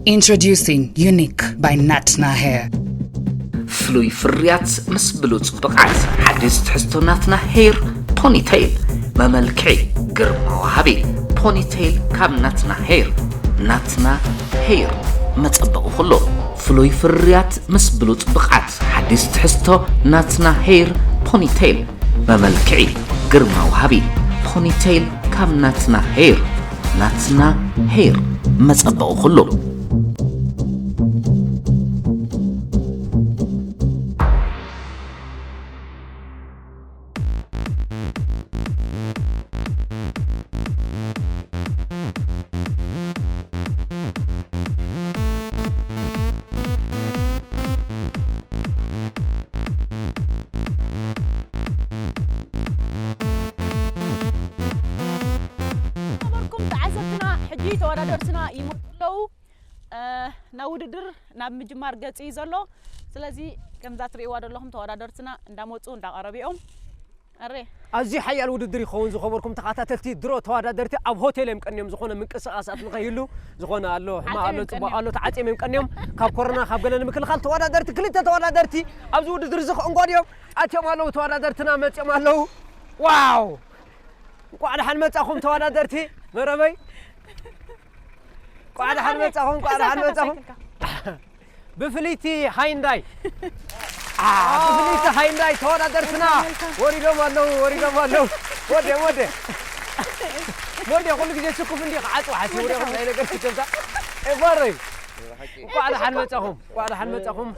Introducing Unique by Natna Hair. ፍሉይ ፍርያት ምስ ብሉጽ ብቕዓት ሓዲስ ትሕዝቶ ናትና ሄር ፖኒቴይል መመልክዒ ግርማ ወሃቢ ፖኒቴይል ካብ ናትና ሄር ናትና ሄር መጸበቒ ኩሉ ፍሉይ ፍርያት ምስ ብሉጽ ብቕዓት ሓዲስ ትሕዝቶ ናትና ሄር ፖኒቴይል መመልክዒ ግርማ ወሃቢ ፖኒቴይል ካብ ናትና ሄር ናትና ሄር መጸበቒ ኩሉ። ነበርኩም ተዓዘብትና። ሕጂ ተወዳደርትና ይመፁ ኣለዉ። ናብ ውድድር ናብ ምጅማር ገፅ እዩ ዘሎ። ስለዚ ከምዛ ትርእይዋ ዘለኹም ተወዳደርትና እንዳመፁ እንዳቐረቡ እዮም። ኣረ ኣዝዩ ሓያል ውድድር ይኸውን። ዝኸበርኩም ተኸታተልቲ፣ ድሮ ተወዳደርቲ ኣብ ሆቴል እዮም ቀንዮም። ዝኾነ ምንቅስቓሳት ንኸይህሉ ዝኾነ ኣሎ፣ ሕማቕ ኣሎ፣ ጽቡቕ ኣሎ፣ ተዓጽዮም እዮም ቀንዮም። ካብ ኮሮና ካብ ገለ ንምክልኻል ተወዳደርቲ፣ ክልተ ተወዳደርቲ ኣብዚ ውድድር እዚ ክእንጎድ እዮም ኣትዮም ኣለዉ። ተወዳደርትና መጽዮም ኣለዉ። ዋው! እንቋዕ ደሓን መጻኹም ተወዳደርቲ መረበይ። እንቋዕ ደሓን መጻኹም፣ እንቋዕ ደሓን መጻኹም። ብፍልይቲ ሃይንዳይ። አ፣ ብፍልይቲ ሃይንዳይ ተወዳደርትና ወሪዶም ኣለዉ፣ ወሪዶም ኣለዉ። ወደ፣ ወደ። ወደ፣ ኩሉ ግዜ ስኩፍ እንዲ ክዓጽው ሓሲቡ ዶ ናይ ነገር ትገብዛ። ኤ፣ ባረይ። እንቋዕ ደሓን መጻኹም፣ እንቋዕ ደሓን መጻኹም።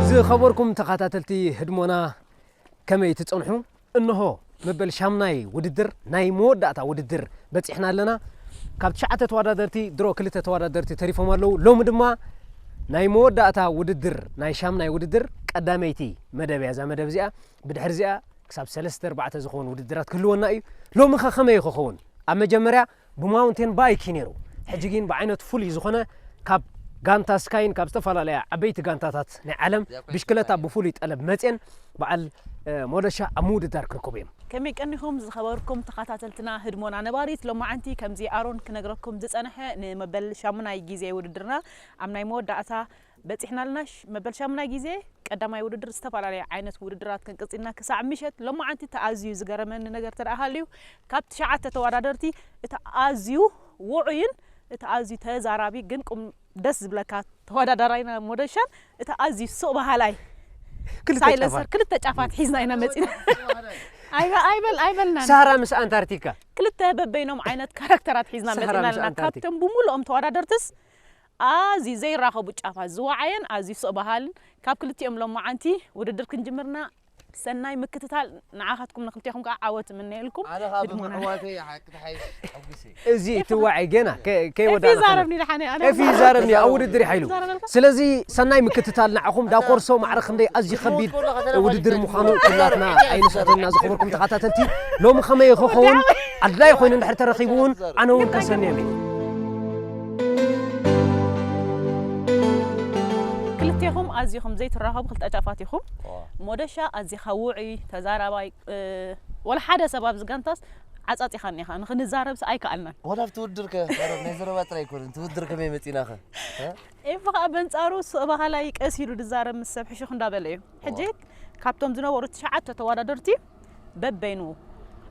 ዝኸበርኩም ተኸታተልቲ ህድሞና፣ ከመይ ትጸንሑ? እንሆ፣ መበል ሻምናይ ውድድር፣ ናይ መወዳእታ ውድድር በጺሕና ኣለና። ካብ ትሽዓተ ተወዳደርቲ፣ ድሮ ክልተ ተወዳደርቲ ተሪፎም ኣለዉ። ሎሚ ድማ ናይ መወዳእታ ውድድር፣ ናይ ሻምናይ ውድድር፣ ቀዳመይቲ መደብ እያ። እዛ መደብ እዚኣ፣ ብድሕሪ እዚኣ ክሳብ ሰለስተ ኣርባዕተ ዝኾኑ ውድድራት ክህልወና እዩ። ሎሚ ኸ ከመይ ክኸውን? ኣብ መጀመርያ ብማውንቴን ባይክ እዩ ነይሩ። ሕጂ ግን ብዓይነቱ ፍሉይ ዝኾነ፣ ካብ ጋንታ ስካይን ካብ ዝተፈላለያ ዓበይቲ ጋንታታት ናይ ዓለም ብሽክለታ ብፍሉይ ጠለብ መፅየን በዓል፣ እ፣ ሞደሻ ኣብ ምውድዳር ክርከቡ እዮም። ከመይ ቀኒኹም ዝኸበርኩም ተኸታተልትና ህድሞና ነባሪት? ሎማዓንቲ ከምዚ ኣሮን ክነግረኩም ዝጸንሐ፣ ንመበል ሻሙናይ ግዜ ውድድርና ኣብ ናይ መወዳእታ በጺሕና ኣለና። ሽ-፣ መበል ሻሙናይ ግዜ ቀዳማይ ውድድር ዝተፈላለየ ዓይነት ውድድራት ክንቅጽልና ክሳዕ ምሸት። ሎማዓንቲ እቲ ኣዝዩ ዝገረመኒ ነገር እንተ ደኣ ሃልዩ፣ ካብ ትሽዓተ ተወዳደርቲ እቲ ኣዝዩ ውዑይን እቲ ኣዝዩ ተዛራቢ ግን ቁም ደስ ዝብለካ ተወዳዳራይና ሞደሻን እቲ ኣዝዩ ሱቕ በሃላይ ክልተ ሳይለንሰር ጫፋት። ክልተ ጫፋት ሒዝና ኢና መጺና። ኣይበ-፣ ኣይበል-፣ ኣይበልናን። ሳህራ ምስ ኣንታርክቲካ። ክልተ በበይኖም ዓይነት ካራክተራት ሒዝና ሳህራ መጺና ምስ ኣለና። ኣንታርክቲካ። ካብቶም ብምሉኦም ተወዳደርትስ ኣዝዩ ዘይራኸቡ ጫፋት ዝወዓየን ኣዝዩ ሱቕ በሃልን ካብ ክልቲኦም ሎማዓንቲ ውድድር ክንጅምርና ሰናይ ምክትታል ንዓኻትኩም ንክልቴኹም ከዓ ዓወት እምነየልኩም። ኣነ ከዓ ህድሞና። ብምዕዋተይ ሓቂ ተሓይሽ ተሐጒሰ። እዚ እቲ ዋዒ ገና ከ-፣ ከይወዳእና ኤፊ ዛረብኒ ከሎ። ደሓነ፣ ኣነ ኤፊ ዛረብኒ፣ ኣብ ውድድር ይሓይሉ። ዛረበልካ? ስለዚ ሰናይ ምክትታል ንዓኹም። ዳኮርሶ ማዕረ ክንደይ ኣዝዩ ከቢድ ውድድር ምዃኑ ኩላትና ኣይንስሕቶና። ዝኸበርኩም ተኸታተልቲ፣ ሎሚ ከመይ ክኸውን ኣድላይ ኮይኑ እንድሕር ተረኺቡ እውን ኣነ እውን ከሰንዮም እየ። ክልቴኹም ኣዝኹም ዘይትራኸቡ ክልተ ጫፋት ኢኹም። ዋ። ሞደሻ ኣዚኻ ውዑይ ተዛራባይ፣ እ፣ ወላ ሓደ ሰብ ኣብዚ ጋንታስ ዓጻጺኻኒ ኢኻ። ንኽንዛረብስ ኣይከኣልናን። ዋላ ኣብቲ ውድድር ከ፣ መረብ ናይ ዘረባ ጥራይ ኣይኮነን። እቲ ውድድር ከመይ መጺናኸ? እ? ኤፊ ኸኣ በንጻሩ ሱቕ በሃላይ ቀስ ኢሉ ዝዛረብ ምስ ሰብ ሕሹኽ እንዳበለ እዩ። ሕጂ ዋ። ካብቶም ዝነበሩ ትሽዓተ ተወዳደርቲ በበይኑ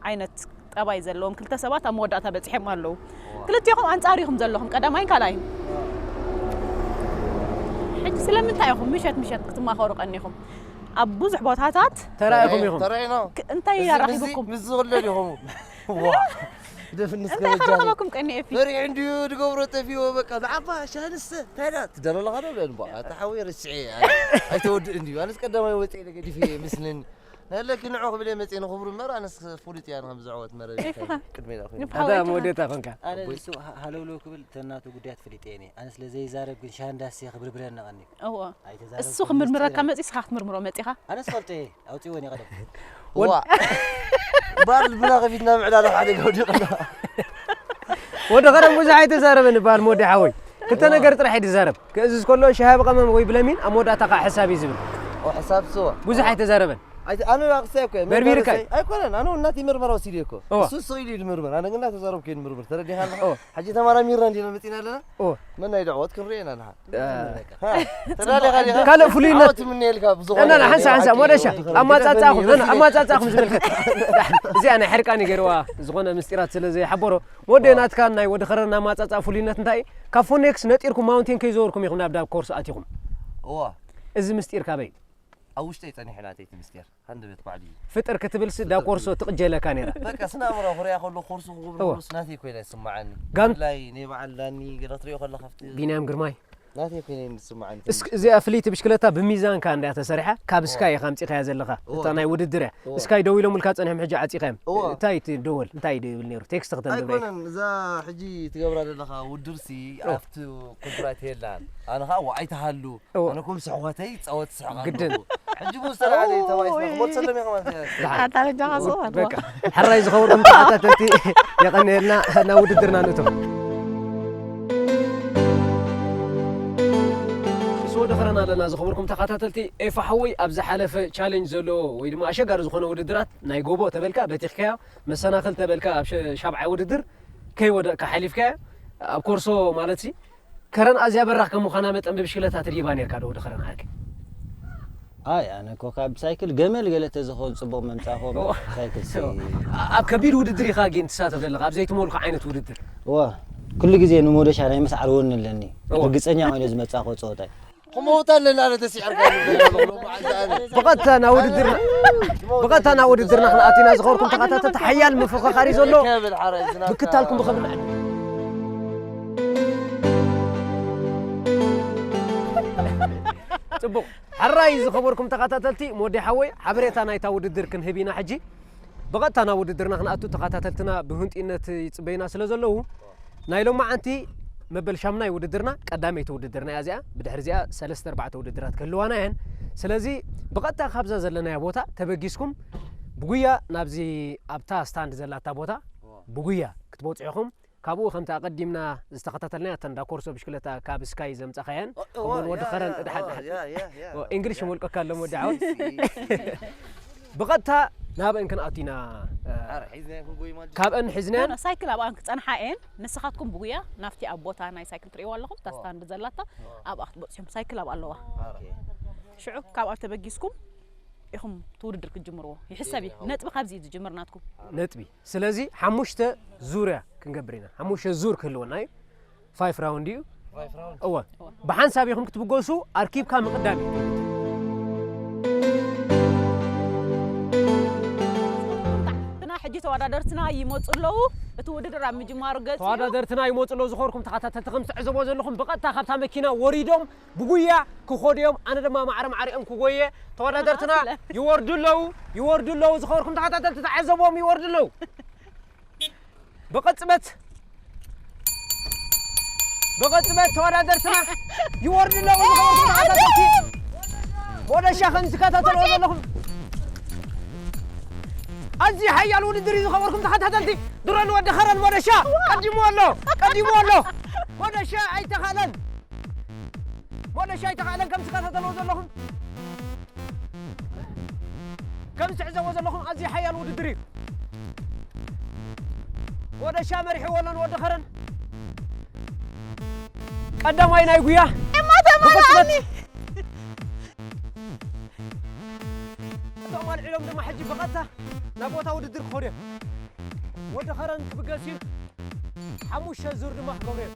ዓይነት ጠባይ ዘለዎም ክልተ ሰባት ኣብ መወዳእታ በጺሖም ኣለዉ። ክልቴኹም ኣንጻር ኢኹም ዘለኹም፣ ቀዳማይን ካልኣይን። ሕጂ ስለምንታይ ኢኹም ምሸት ምሸት ክትማኸሩ ቀኒኹም? ኣብ ብዙሕ ቦታታት ተራኢኹም ኢኹም። ተራኢና። ክ-፣ እንታይ እዚ ምስዚ፣ ኣራኺቡኩም? ምስዚ ከሎ ዲኹም? ዋ። ደፍንስ እንታይ ከበጃኒ። ከረኸበኩም ቀኒ ኤፊ? ፈሪሑ እንድዩ ዝገብሮ ጠፊዎ በቃ። ብዓባ ሻንሰ እንታይ ደኣ ትደሎ ኣለኻ ዶ? በል እምባ። ኣታ ሓወይ ርስዐ። ኣይ-፣ ኣይተወድእ እንድዩ። ኣነስ ቀዳማይ ወጽኤ ኢለ ገዲፈ እየ ምስንን። ናለኪ ንዑ ክብል እየ መጽኤ ንኽብሩ እምበር ኣነስ ፍሉጥ እያ ንኸም ዝዕወት መረብ ኢልካ ኢኻ። ቅድመ ኢላ ኮይነ። ንፍሓወይ ኣታ ኢኻ። መወደታ ኮንካ። ኣነ ኣቦይ። ንሱ ሃ-፣ ሃለውለው ክብል ተናቱ ጉዳያት ፈሊጠ እየ እኔ። ኣነስ ለዘይዛረብ ግን ሻንዳስ እየ ክብርብረኒ ቀኒ። እዎ። ኣይተዛረብኩን እሱ ክምርምረካ ምስጢር። መጺኡ ንስኻ ክትምርምሮ መጺኻ? ኣነስ ፈልጦ እየ። ኣውጺእዎ እኔ ቀደም። ዋ። ባር ልብና ከፊትና ምዕላል ኣብ ሓደጋ ወዲቕና። ወዲ ኸረም ብዙሕ ኣይተዛረበን ይበሃል መወዲ ሓወይ። ክልተ ዋ። ነገር ጥራሕ እዩ ዝዛረብ። ክእዝዝ ከሎ ሻሂ ብቐመም ወይ ብለሚን ኣብ መወዳእታ ከዓ ሕሳብ እዩ ዝብል። ኦ፣ ሕሳብ ስዋ። ብዙሕ ኣይተዛረበን። ኣይ ኣነ ኣቕሳይ እኮ በርቢርካ እዩ። ኣይኮነን ኣነ እናቲ ምርመራ ወሲደ እኮ እዋ። እሱ ሰው ኢሉ ምርመራ ኣነ ግና ተዛረብኩ ይን ምርመር ተረዲኻ ኣለኻ እዋ። ሕጂ ተማራሚርና እንዲና መጺና ኣለና እዋ። መናይ ደዕወት ክንርኢ ኢና ኣለኻ ተዳሊኻ ዲኻ ካልእ ፍሉይነት ዓወት ምንየልካ ብዝኾነ እና ሓንሳ ሓንሳ ሞደሻ ኣማጻጻኹም ይደፈኒ ኣማጻጻኹም ዝምልከት እዚኣ ናይ ሕርቃን ይገርዋ ዝኾነ ምስጢራት ስለ ዘይሓበሮ ወደ ናትካ ናይ ወደ ኸረና ኣማጻጻ ፍሉይነት እንታይ እዩ? ካብ ፎኔክስ ነጢርኩም ማውንቴን ከይዘወርኩም ኢኹም ናብ ዳብ ኮርስ ኣቲኹም እዋ እዚ ምስጢር ካበይ ኣብ ውሽጠይ ጸኒሑ ናተይ እቲ ምስጢር ሃንደበት ባዕሉ እዩ ፍጥር ክትብልሲ ዳብ ኮርሶ ትቕጀለካ ነይራ በቃ ስናምራ ኩርያ ከሎ ኮርሱ ክገብር እዋ። ከሎስ ናተይ ኮይና ይስምዓኒ ጋም- ብፍላይ ናይ በዓል ዳኒ ገለ ክትሪኦ ከለካ ኣብቲ ቢንያም ግርማይ ናተይ ኮይና ይስምዓኒ እስክ- እዚኣ ፍልይቲ ብሽክለታ ብሚዛንካ እንድያ ተሰሪሓ ካብ ስካይ ኢኻ ኣምፂኻያ ዘለኻ እዋ። እታ ናይ ውድድር እያ እዋ። ስካይ ደዊሎምልካ ፀኒሖም ሕጂ ዓፂኻዮም እዋ። እንታይ ትደወል እንታይ ድብል ነይሩ ቴክስት ክተንብበ ኣይኮነን እዛ ሕጂ ትገብራ ዘለኻ ውድርሲ ኣብቲ ኮንትራት የላን ኣነ ከዓ ዋዓይ ተሃሉ እዎ። ኣነ ኩም ስሕዋተይ ፃወት ስሕኻ ግድን። ኣለኹ። ሕጂ ብዝተላዕለ ተባይስና ክመልሰሎም ኢኻ ማለት እያ ኣታ በጃኻ ጽወት በቃ ሕራይ ዝኸበርኩም ተኸታተልቲ የቐንየልና ናብ ውድድርና ንእቶ ምስ ወደ ኸረና ኣለና ዝኸበርኩም ተኸታተልቲ ኤፋ ሓወይ ኣብ ዝሓለፈ ቻሌንጅ ዘለዎ ወይ ድማ ኣሸጋሪ ዝኾነ ውድድራት ናይ ጎቦ ተበልካ በቲኽካዮ መሰናኽል ተበልካ ኣብ ሸ- ሻብዓይ ውድድር ከይወደቕካ ሓሊፍካዮ ኣብ ኮርሶ ማለት ሲ ከረን ኣዝያ በራኽ ከም ምዃና መጠን ብብሽክለታ ትድይባ ነርካ ዶ ወደ ኸረን ዓርኪ ኣይ ኣነ እኮ ካብ ሳይክል ገመል ገለ ተዝኸውን ፅቡቕ መምፃእኹ ኦ። ሳይክል ሲ ኣብ ከቢድ ውድድር ኢኻ ግን ትሳተፍ ዘለኻ ኣብ ዘይትመልኩ ዓይነት ውድድር እዋ ኩሉ ግዜ ንሞደሻ ናይ ምስዓር ወኒ ኣለኒ እዋ። ርግፀኛ ኮይነ ዝመፃእኹ ፀወታ እዩ ክመውታ ኣለና ኣነ ተሲዕርካ ብቐጥታ ናብ ውድድርና ብቐጥታ ናብ ውድድርና ክንኣቲና ዝኸበርኩም ተኸታተልቲ ሓያል ምፍኽኻር እዩ ዘሎ ምክታልኩም ብኸብል ንዕድ ፅቡቕ ሕራይ ዝኸበርኩም ተኸታተልቲ ሞዲ ሓወይ ሓበሬታ ናይታ ውድድር ክንህብ ኢና ሕጂ ብቐጥታ ናብ ውድድርና ክንኣቱ ተኸታተልትና ብህንጢነት ይፅበዩና ስለ ዘለዉ ናይ ሎማዓንቲ መበል ሻምናይ ውድድርና ቀዳመይቲ ውድድርና እያ እዚኣ ብድሕሪ እዚኣ ሰለስተ ኣርባዕተ ውድድራት ክህልዋና እየን ስለዚ ብቐጥታ ካብዛ ዘለናያ ቦታ ተበጊስኩም ብጉያ ናብዚ ኣብታ ስታንድ ዘላታ ቦታ ብጉያ ክትበፅዑኹም ካብኡ ከምቲ ኣቐዲምና ዝተኸታተልናያ እተን ዳኮርሶ ብሽክለታ ካብ ስካይ ዘምፃኻየን ከምኡውን ወዲ ኸረን ድሓን ድሓን እንግሊሽ ይመልቀካ ኣሎ ወዲ ዓወት ብቐጥታ ናብአን ክንኣቱ ኢና ካብአን ሒዝናየን ሳይክል ኣብኣን ክፀንሓ እየን ንስኻትኩም ብጉያ ናብቲ ኣብ ቦታ ናይ ሳይክል ትርእይዋ ኣለኹም እታ ስታንድ ዘላታ ኣብኣ ክትበፅሑም ሳይክል ኣብኣ ኣለዋ ሽዑ ካብኣ ተበጊስኩም ኢኹም ትውድድር ክትጅምርዎ ይሕሰብ እዩ ነጥቢ ካብዚ እዩ ዝጅምር ናትኩም ነጥቢ ስለዚ ሓሙሽተ ዙርያ ክንገብር ኢና ሓሙሽተ ዙር ክህልወና እዩ ፋይፍ ራውንድ እዩ እወ ብሓንሳብ ኢኹም ክትብገሱ ኣርኪብካ ምቕዳም እዩ እና ሕጂ ተወዳደርትና ይመፁ ኣለዉ እቲ ውድድር ኣብ ምጅማሩ ገፂ እዩ። ተወዳደርትና ይመፁ ኣለዉ ዝኸርኩም ተኸታተልቲ ከም ትዕዘቦ ዘለኹም ብቐጥታ ካብታ መኪና ወሪዶም ብጉያ ክኾዱ እዮም ኣነ ድማ ማዕረ ማዕሪኦም ክጎየ ተወዳደርትና ይወርዱ ኣለዉ ይወርዱ ኣለዉ ዝኸርኩም ተኸታተልቲ ተዓዘቦም ይወርዱ ኣለዉ ብቐፅበት ብቐፅበት ተወዳደርትና ይወርዱ ኣለዉ ዝኸርኩም ተኸታተልቲ ወደሻ ከም ትከታተልዎ ዘለኹም ኣዝዩ ሓያል ውድድር እዩ ዝኸበርኩም ተኸታተልቲ ድሮን ወዲ ኸረን ወደሻ ቀዲሙ ኣሎ ቀዲሙ ኣሎ ወደሻ ኣይተኻለን ወደሻ ኣይተኻለን ከም ትከታተልዎ ዘለኹም ከም ትዕዘቦ ዘለኹም ኣዝዩ ሓያል ውድድር እዩ ወደሻ መሪሕዎ ኣሎ ንወዲ ኸረን ቀዳማይ ናይ ጉያ እማ ተመልኣኒ እቶም ኣልዒሎም ድማ ሕጂ ብቐጥታ ናብ ቦታ ውድድር ክኸዱ እዮም ወዲ ኸረን ክብገስ እዩ ሓሙሽተ ዙር ድማ ክገብሩ እዮም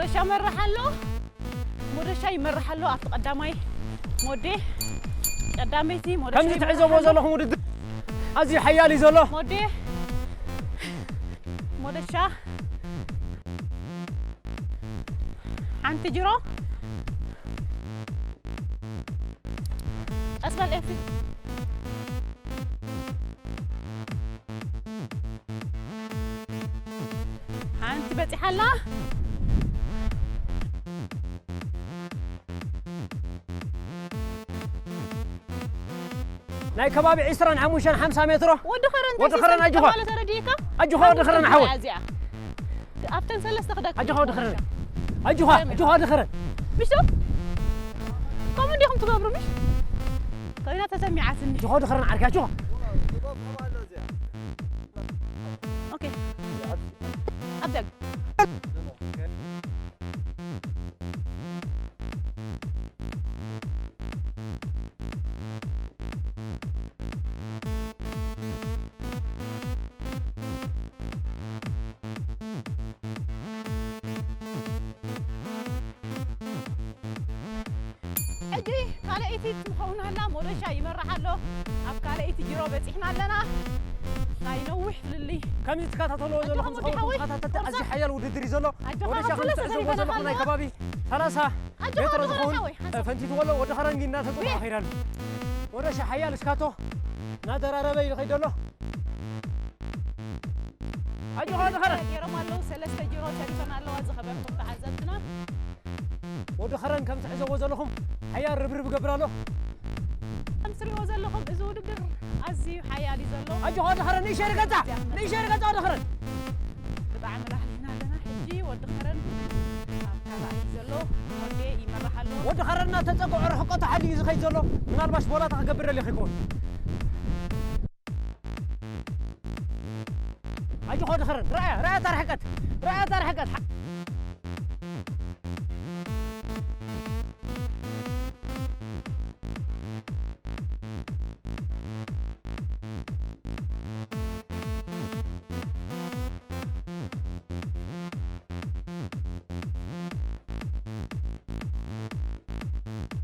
ሞደሻ ይመርሕ ኣሎ። ሞደሻ ይመርሕ ኣሎ ኣብቲ ቀዳማይ ሞዴ። ቀዳመይቲ ሞደሻ ከምዚ ይመርሕ ትዕዘብዎ ኣሎ። ዘለኹም ውድድር ኣዝዩ ሓያል እዩ ዘሎ። ሞዴ፣ ሞደሻ፣ ሓንቲ ጅሮ። ቀስ በል ኤፊ። ሓንቲ በጺሓ ኣላ። ናይ ከባቢ ዒስራን ሓሙሽተን ሓምሳ ሜትሮ። ወዲ ኸረን ወዲ እንታይ ኸረን ሲስተም ኣጆኻ። ተባለ ተረዲእካ? ኣጆኻ ወዲ ኸረን ሓወይ። እዚኣ ኣብተን ሰለስተ ክደክ ኣጆኻ ወዲ ኸረን። ኣጆኻ፣ ኣጆኻ ወዲ ኸረን። ምሽ ዶ? ከምኡ እንዲኹም ትገብሩ ምሽ? ኮይና ተሰሚዓትኒ። ኣጆኻ ወዲ ኸረን ዓርኪ ኣጆኻ። ኦኬ። ኣብ ደግ። ሕጂ ካልኣይቲ ትኸውን ኣላ፣ ሞደሻ ይመርሕ ኣሎ። ኣብ ካልኣይቲ ጅሮ በጺሕና ኣለና። ናይ ነዊሕ ፍልልይ። ከምዚ ትከታተልዎ ኣጆኻ ዘለኹም ወዲ ዝኸውን ሓወይ፣ ተኸታተልቲ ኣዝዩ ፎርሳ። ሓያል ውድድር እዩ ዘሎ። ኣጆኻ ሞደሻ ከም ሰለስተ ትዕዘብዎ ሰሪሕና ዘለኹም ናይ ኣለና። ከባቢ ሰላሳ ኣጆኻ ሜትሮ ወዲ ዝኾን ሓወይ፣ ሓንሳብ። ፈንቲትዎ ኣሎ። ወዲ ኸረን ግን እናተጠቕዐ ወየ። ከይዱ ኣሎ። ሞደሻ ሓያል እስካቶ እናደራረበ እዩ ዝኸይድ ዘሎ። ኣጆኻ ወዲ ኸረን። ገይሮም ኣለዉ፣ ሰለስተ ጅሮ ተሪፈን ኣለዋ ዝኸበርኩም ተዓዘብትና። ወዲ ኸረን ከም ትዕዘብዎ ዘለኹም ሓያል ርብርብ ይገብር ኣሎ። ከም ትሪእዎ ዘለኹም እዚ ውድድር ኣዝዩ ሓያል እዩ ዘሎ። ኣጆኻ ወዲ ኸረን፣ ንእሽተይ ርገጻ፣ ንእሽተይ ርገጻ ወዲ ኸረን። ብጣዕሚ ላህሊና ኣለና። ሕጂ ወዲ ኸረን ኣብ ካልኣይ እዩ ዘሎ። ወዴ ይመርሕ ኣሎ። ወዲ ኸረን እናተጸግዖ ርሕቀቱ ሓልዩ እዩ ዝኸይድ ዘሎ። ምናልባሽ ቦላታ ክገብር ደሊኹ ይኸውን። ኣጆኻ ወዲ ኸረን፣ ርኣያ፣ ርኣያ እታ ርሕቀት፣ ርኣያ እታ ርሕቀት።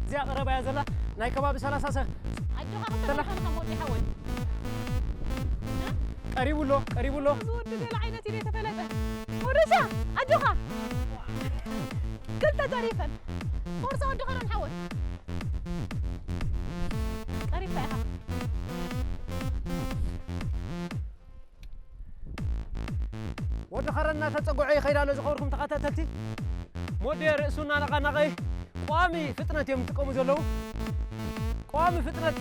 እዚኣ ቀረባ እያ ዘላ፣ ናይ ከባቢ ሰላሳ ሰ-፣ ኣጆኻ ዘላ። ክተረፈን ካብ ወዲ ሓወይ። ቀሪቡ ኣሎ፣ ቀሪቡ ኣሎ። እዚ ወዲ ገለ ዓይነት እዩ ዘይተፈለጠ። ወደሻ፣ ኣጆኻ። ክልተ ተሪፈን። ፎርሳ ወዲ ኸረን ሓወይ። ቀሪብካ ኢኻ። ወዲ ኸረን እናተጸግዖ ይኸይድ ኣሎ። ዝኸበርኩም ተኸታተልቲ፣ ሞዴ ርእሱ እናነቓነቐ እዩ። ቋሚ ፍጥነት እዮም ዝጥቀሙ ዘለዉ። ቋሚ ፍጥነት።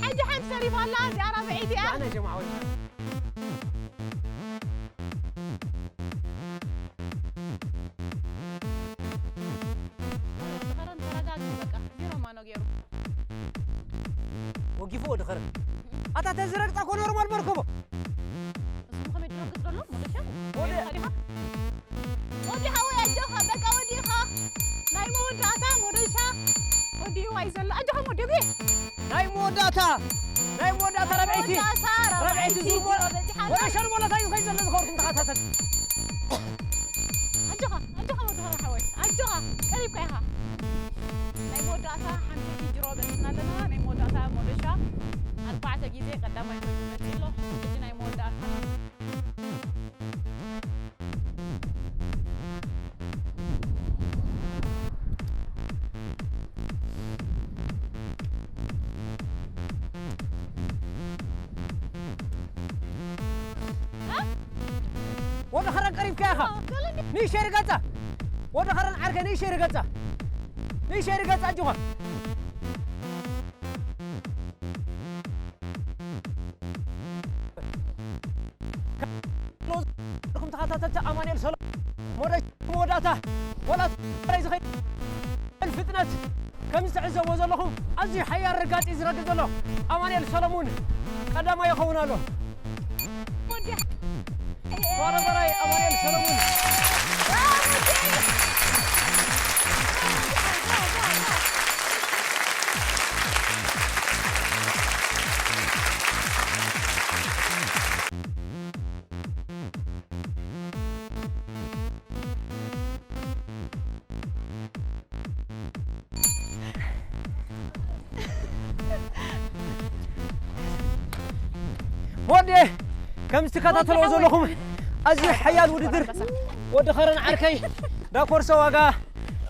ሕጂ ሓንቲ ተሪፋ ኣላ፣ እዚኣ ራብዐይቲ እያ። ኣነ ጀማዓ ወይ። ወዲ ኸረን ተረጋግእ በቃ፣ ዜሮ ማኖ ገይሩ። ወጊፉ ወዲ ኸረን። ኣታ ተዝረግጻ እኮ ኖርማል መርከቦ። እሱ ከመይ ድረግጽ ዘሎ? ሞደሻ? ወዲ ኸዲኻ? ወዲ ሓወይ ኣጆኻ፣ በቃ ወዲኻ። ናይ መወዳእታ ሞደሻ ወዲእዋ እዩ ዘሎ። ኣጆኻ ሞዴ። ናይ መወዳእታ፣ ናይ መወዳእታ ራብዐይቲ። መወዳእታ ራብዐይቲ ራብዐይቲ ዙር ሞ-፣ ዙር በዚሓ ኣላ። ሞደሻ ንሞላታ እዩ ዝኸይድ ዘሎ ዝኸበርኩም ተኸታተልቲ። ኣጆኻ፣ ኣጆኻ ወዲ ኸረን ሓወይ፣ ኣጆኻ፣ ቀሪብካ ኢኻ። ናይ መወዳእታ ሓንቲ ኪሎ በጺሕና ኣለና። ናይ መወዳእታ ሞደሻ ኣርባዕተ ግዜ ቀዳማይ ኮይኑ መጺኡ ኣሎ። ሕጂ ናይ መወዳእታ። ወዲ ኸረን ቀሪብካ ኢኻ። ንእሽተይ ርገጻ። ወዲ ኸረን ዓርከይ ንእሽተይ ርገጻ። ንእሽተይ ርገጻ ኣጆኻ። ኩም ተኸታተልቲ ኣማኑኤል ሰሎ-፣ ሞደ-፣ መወዳእታ ወላ ዝኸይድ ፍጥነት። ከምዚ ትዕዘብዎ ዘለኹም ኣዝዩ ሓያል ርጋጺ ዝረግጽ ዘሎ ኣማኑኤል ሰለሙን ቀዳማይ ይኸውን ኣሎ። ተወዳዳራይ ኣማኑኤል ሰለሙን። ወዲ፣ ከም ትከታተልዎ ዘለኹም ኣዝዩ ሓያል ውድድር ወዲ ኸረን ዓርከይ ዳኮርሰ ዋጋ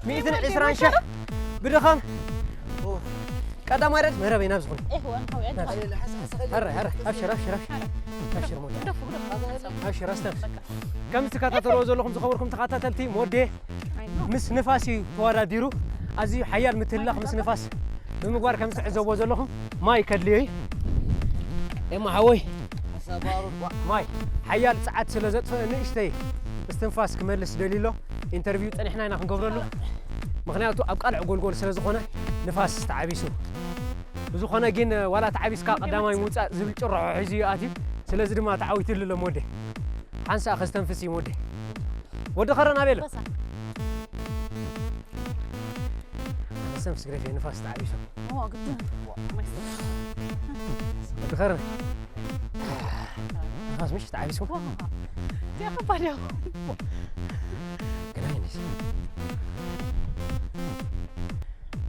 ሚእትን ዕስራን ሽሕ ብድኻም ቀዳማይ ረድ መረበይ ናብ ዝኾነ። ኧረ፣ ኧረ፣ ኣብሽር፣ ኣብሽር፣ ኣብሽር። ኣብሽር፣ ሞዴ። ኣብሽር፣ ኣስተንፍስ። ከም ትከታተልዎ ዘለኹም ዝኸበርኩም ተኸታተልቲ፣ ሞዴ ምስ ንፋስ እዩ ተወዳዲሩ። ኣዝዩ ሓያል ምትህልላኽ ምስ ንፋስ ብምግባር ከም ትዕዘብዎ ዘለኹም ማይ ከድልዮ እዩ። ኤማ ሓወይ፣ ማይ ሓያል ጸዓት ስለ ዘጥፍእ ንእሽተይ እስትንፋስ ክመልስ ደልዩ ኣሎ። ኢንተርቪው ጸኒሕና ኢና ክንገብረሉ። ምኽንያቱ ኣብ ቃልዕ ጎልጎል ስለ ዝኾነ ንፋስ ተዓቢሱ። ብዝኾነ ግን ዋላ ተዓቢስካ ቀዳማይ ምውጻእ ዝብል ጭርሖ ሒዙ እዩ ኣትዩ። ስለዚ ድማ ተዓዊትሉ ኣሎ ሞዴ። ሓንሳእ ከስተንፍስ እዩ ሞዴ። ወዲ ኸረን ኣበይ ኣሎ? በሳ። ከስተንፍስ ግደፍ፣ ንፋስ ተዓቢሱ። እዎ፣ ግድን። ወዲ ኸረን። ንፋስ ምሽ ተዓቢሱ። ዋ፣ እዚኣ ከባድ እያ። ገና ይነስ።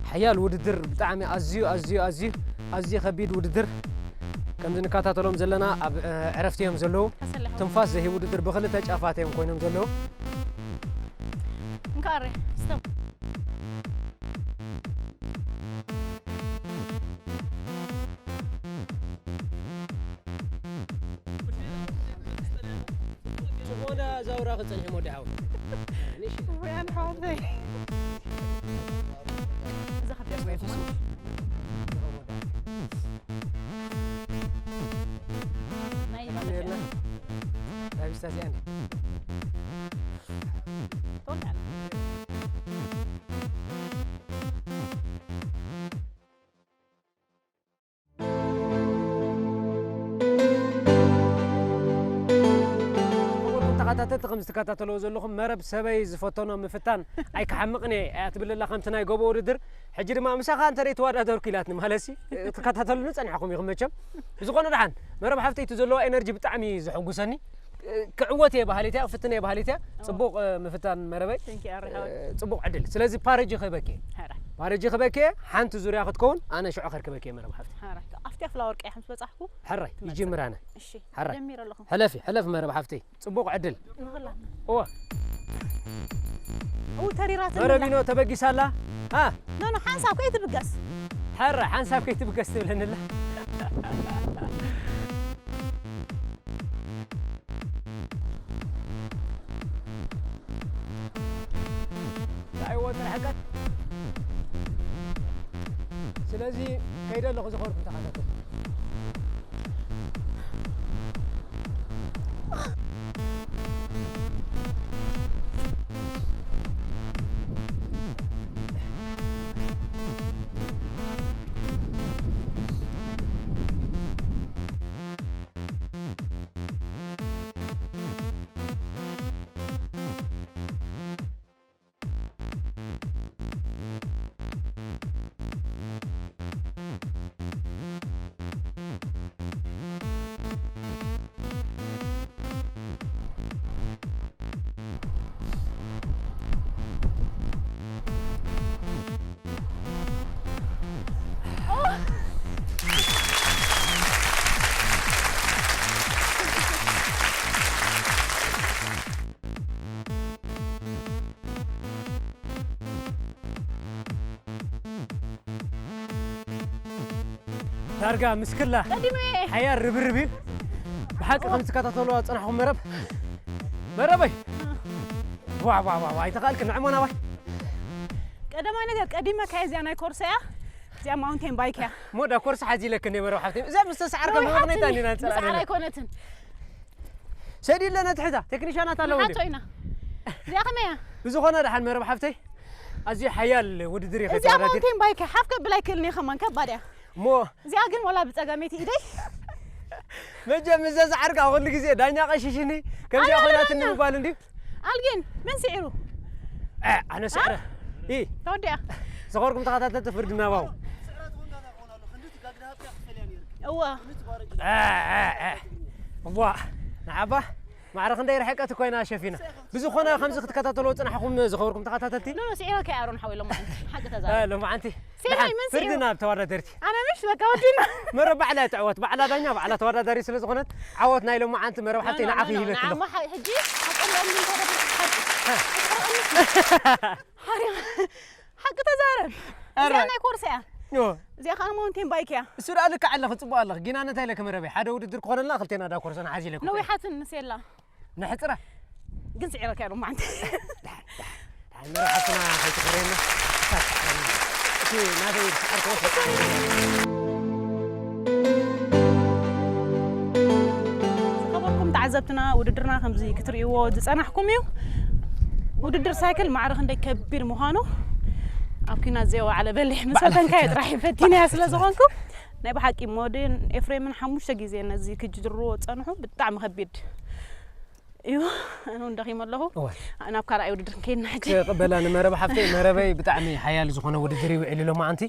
ሓያል ውድድር፣ ብጣዕሚ ኣዝዩ፣ ኣዝዩ፣ ኣዝዩ፣ ኣዝዩ ከቢድ ውድድር። ከምዚ ንከታተሎም ዘለና ኣብ፣ እ፣ ዕረፍቲ እዮም ዘለዉ። ከሰለኹ። ትንፋስ ዘሂብ ውድድር ብኽልተ ጫፋት እዮም ኮይኖም ዘለዉ። እንካ ኣረ፣ ስቶም። ዝኾነ ዛውራ ክጸንሕ ሞዲ ሓው። ወያን ሓወተይ። እዛ ከቢድ ወይ? ናይ ኔርና። ናይ ብስታ እዚኣ እንዲ። ትወድዓና። ክቡርኩም ተኸታተልቲ፣ ከም ዝትከታተልዎ ዘለኹም መረብ ሰበይ ዝፈተኖ ምፍታን ኣይክሓምቕን እየ እያ ትብል ኣላ፣ ከምቲ ናይ ጎቦ ውድድር። ሕጂ ድማ ምሳኻ እንተ ተዋዳደርኩ ኢላትኒ፣ ማለትሲ ትከታተሉኒ ጸኒሕኩም ኢኹም መቸም። ብዝኾነ ደሓን መረብ ሓፍተይ እቲ ዘለዋ ኤነርጂ ብጣዕሚ እዩ ዘሐጉሰኒ። ክዕወት እየ በሃሊት እያ፣ ክፍትን እየ በሃሊት እያ። እዎ። ጽቡቕ፣ እ፣ ምፍታን መረበይ። Thank you፣ ኣረ ሓወይ። እ፣ ጽቡቕ ዕድል። ስለዚ ፓረጂ ክህበኪ እየ። ሕራይ። ፓረጂ ክህበኪ እየ፣ ሓንቲ ዙርያ ክትከውን ኣነ ሽዑ ከርክበኪ እየ መረብ ሓፍተይ። ሕራይ። ኣፍትያ ፍላወር ቀይሕ ምስ በጻሕኩ ሕራይ፣ ትመጽእ። ይጅምር ኣነ። እሺ፣ ሕራይ። ጀሚረ ኣለኹ። ሕለፊ፣ ሕለፊ መረብ ሓፍተይ። ጽቡቕ ዕድል። ንኽላ። እወ። እው፣ ተሪራትኒ ኣላ። መረቢኖ ተበጊሳ ኣላ። ሃ? ኖ፣ ኖ፣ ሓንሳብ ከይትብገስ። ሕራይ፣ ሓንሳብ ከይትብገስ ትብለኒ ኣላ። እንታይ ወጥሪ ሕቀት? ስለዚ ከይደ ኣለኹ፣ ዝኸርኩ ተኸታተል። ዳርጋ ምስክላ ቀዲመ። ሓያል ርብርብ እዩ። ብሓቂ ከም ትከታተልዋ ዝጸናሕኩም መረብ። መረበይ። ዋ፣ ዋ፣ ዋ፣ ዋ፣ ኣይተኻእልክን፣ ንዕሞ ናባይ። ቀዳማይ ነገር ቀዲመካ እየ፣ እዚኣ ናይ ኮርሳ እያ። እዚኣ ማውንቴን ባይክ እያ። ሞዳ ኮርሳ ሓዚ ኢለክን እየ መረብ ሓፍተይ። እዛ ምስ ተሰዓርካ ወይ መቐነይታ ሓትኒ፣ እንዲና ንጸላእ ምስዓር ዘለና። ኣይኮነትን። ሰዲ ኣለና ትሕታ፣ ቴክኒሻናት ኣለዉ ንሓቶ እንዲዮም። ኢና። እዚኣ ከመይ እያ? ብዝኾነ ደሓን መረብ ሓፍተይ። ኣዝዩ ሓያል ውድድር እዩ እዚኣ ከተወዳድር። ማውንቴን ባይክ ሓፍ ከብላ ኣይክእልን እየ ከማን ከባድ እያ። እሞ እዚኣ ግን ዋላ ብጸጋመይቲ ኢደይ መቸም እዛ ጻዕርካ ኩሉ ግዜ ዳኛ ቀሽሽኒ ከምዚኣ ኣነ ኮይናትኒ ዳኛ። ምባል እንድዩ። ኣልጊን ምን ስዒሩ? እ፣ ኣነ ስዕረ። ኢ፣ ተወዲኣ። ዝኸበርኩም ተኸታተልቲ ፍርድና ባው። እወ እ፣ እ፣ እ። እዋ፣ ንዓባ ማዕረ ክንደይ ርሕቀት ኮይና ሸፊና። ብዝኾነ ከምዚ ክትከታተልዎ ጽናሕኩም ዝኸበርኩም ተኸታተልቲ። ኖ ስዒረ ከይኣሮን ሓወይ ሎማዓንቲ ሓቂ እ፣ ተዛረብ። ሎማዓንቲ ስዒረ ደሓን ምን ስዒሩ? ፍርድና ኣብ ተወዳደርቲ። ኣነ ምሽ በቃ ወዲና። መረብ ባዕላ ትዕወት፣ ባዕላ ዳኛ፣ ባዕላ ተወዳዳሪ ስለ ዝኾነት ዓወት ናይ ሎማዓንቲ መረብ ሓፍተይ ንዓኺ ይህበኪ ኣለኹ። ንዓማ ሓ- ሕጂ ኣቀምጠኒ ተወዳደርቲ ሓቂ። ሓቂ ተዛረብ። ኣረ። እዚኣ ናይ ኮርስ እያ። ዮ፣ እዚኣ ከዓ ማውንቴን ባይክ እያ። እሱ ደኣ ልክዕ ኣለኺ፣ ጽቡቕ ኣለኺ። ጊና ነታይ ኢለ ክመረበይ ሓደ ውድድር ክኾነልና ክልቴና ዳ ኮርሶ ንሓዚ ኢለ ክኾነ። ነዊሓትን ንሴላ ንሕጽራ። ግን ስዒረ ከ ሎማዓንቲ። ዳይ መረብ ሓፍትና ከይትኸረየና። እቲ ናተይ ድስዓር ክወስድ። ዝኸበርኩም ተዓዘብትና ውድድርና ከምዚ ክትርእይዎ ዝጸናሕኩም እዩ። ውድድር ሳይክል ማዕረ ክንደይ ከቢድ ምዃኑ ኣብ ኲናት ዘይወዓለ በሊሕ ምስ ፈተንካዮ ጥራሕ እዩ ፈቲንያ ስለ ዝኾንኩ ናይ ብሓቂ ሞዴን ኤፍሬምን ሓሙሽተ ግዜ ነዚ ክጅድርዎ ጸንሑ። ብጣዕሚ ከቢድ እዩ። ኣነ እውን ደኺመ ኣለኹ። እወ። ናብ ካልኣይ ውድድር ከይድና ሕጂ። ክቕበላ ንመረብ ሓፍተይ፣ መረበይ ብጣዕሚ ሓያል ዝኾነ ውድድር ይውዕል ሎማዓንቲ።